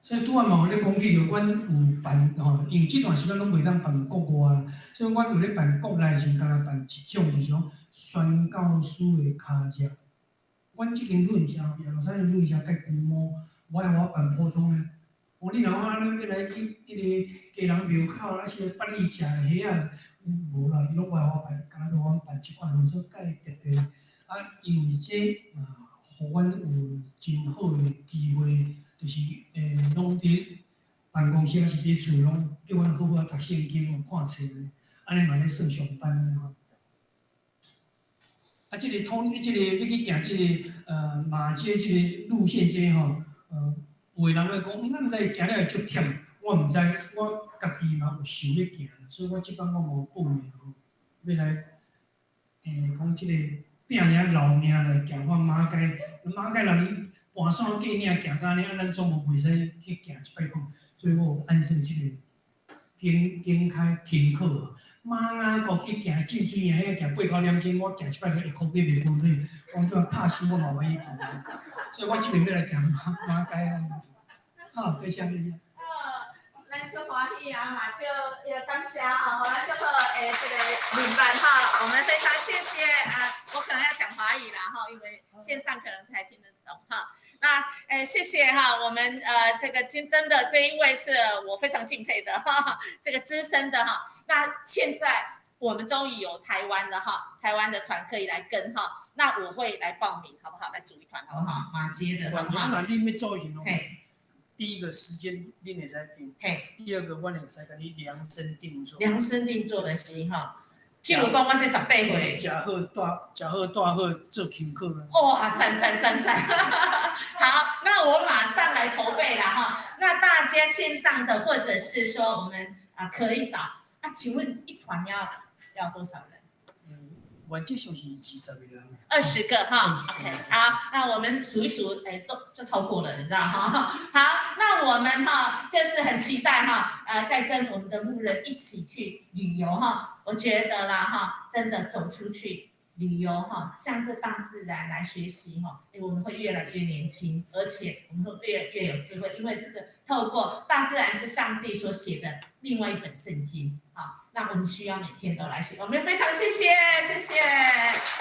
[SPEAKER 4] 所以拄仔嘛有咧講起著，阮有辦吼，因為這段時間攏袂當辦國外，所以阮有咧辦國內時，敢若辦一種就是講宣教師的跤跡。阮這間旅行社，耶路撒冷旅行社較規模，無愛予我辦普通的，哦，你若講啊，恁欲來去彼个家人廟口，抑是捌你食的蝦仔，無啦，伊攏無愛我辦，敢若阮辦這款，所以較會特別。啊，因為這啊，予阮有真好的機會，就是攏佇辦公室抑是佇厝，攏叫阮好好讀聖經、看冊，按呢嘛咧算上班吼。啊，這个通，這個欲去行這个馬偕這个路線，這个吼，有的人會講，你敢毋知行了會足忝？我毋知，我家己嘛有想欲行，所以我這擺我無報名吼，欲來講這個拼命老命來行阮馬偕，馬偕人伊盤山過嶺行到按呢，啊咱總無袂使去行一擺講，所以我有按算這个展展開停課。馬仔過去行浸水營，彼个行8、9點鐘，我行一擺就下箍欲袂分去，我這擺拍死我嘛無愛去，所以我這邊欲來行馬馬偕啊。好，多謝多謝。
[SPEAKER 9] 咱足歡喜啊嘛，就也感謝哈，予咱足好的這個領班哈，我們非常謝謝啊，我可能要講華語啦哈，因為線上可能才聽得懂哈。那謝謝哈，我們這個真真的這一位是我非常敬佩的哈，這個資深的哈。那現在我們終於有台灣的哈，台灣的團可以來跟哈，那我會來報名，好不好？來組一團，好不好？
[SPEAKER 8] 馬偕的，好不好？
[SPEAKER 4] 那你欲做團哦。第一個時間你會使定，第二個我會使共你量身定做。
[SPEAKER 8] 量身定做的是哈，譬如講我這18歲，
[SPEAKER 4] 食好帶，食好帶好做輕課。
[SPEAKER 9] 哇，讚讚讚讚！好，那我馬上來籌備了哈。那大家線上的或者是說我們啊可以找啊，請問一團要多少人？
[SPEAKER 4] 嗯，原則上是20個人。
[SPEAKER 9] 20個哈，OK，好，那我們數一數，哎，都就超過了，你知道哈？好，那我們哈就是很期待哈，再跟我們的牧人一起去旅遊哈。我覺得啦哈，真的走出去旅遊哈，向這大自然來學習哈，哎，我們會越來越年輕，而且我們會越來越有智慧，因為這個透過大自然是上帝所寫的另外一本聖經啊。那我們需要每天都來學，我們非常謝謝，謝謝。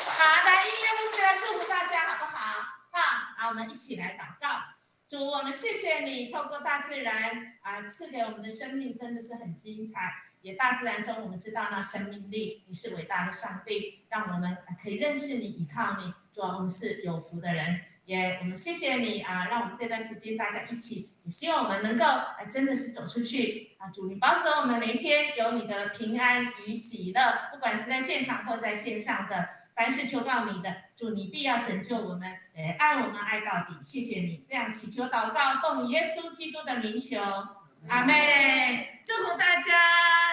[SPEAKER 9] 好，來，音樂牧師來祝福大家，好不好？好，好，我們一起來禱告。主，我們謝謝你，透過大自然啊，賜給我們的生命真的是很精彩。也大自然中，我們知道那生命力，你是偉大的上帝，讓我們可以認識你，依靠你。主啊，我們是有福的人。也我們謝謝你啊，讓我們這段時間大家一起，也希望我們能夠啊，真的是走出去啊，主你保守我們每一天有你的平安與喜樂，不管是在現場或是在線上的，凡是求告你的，主你必要拯救我們，愛我們愛到底。謝謝你，這樣祈求禱告，奉耶穌基督的名求，阿們，祝福大家。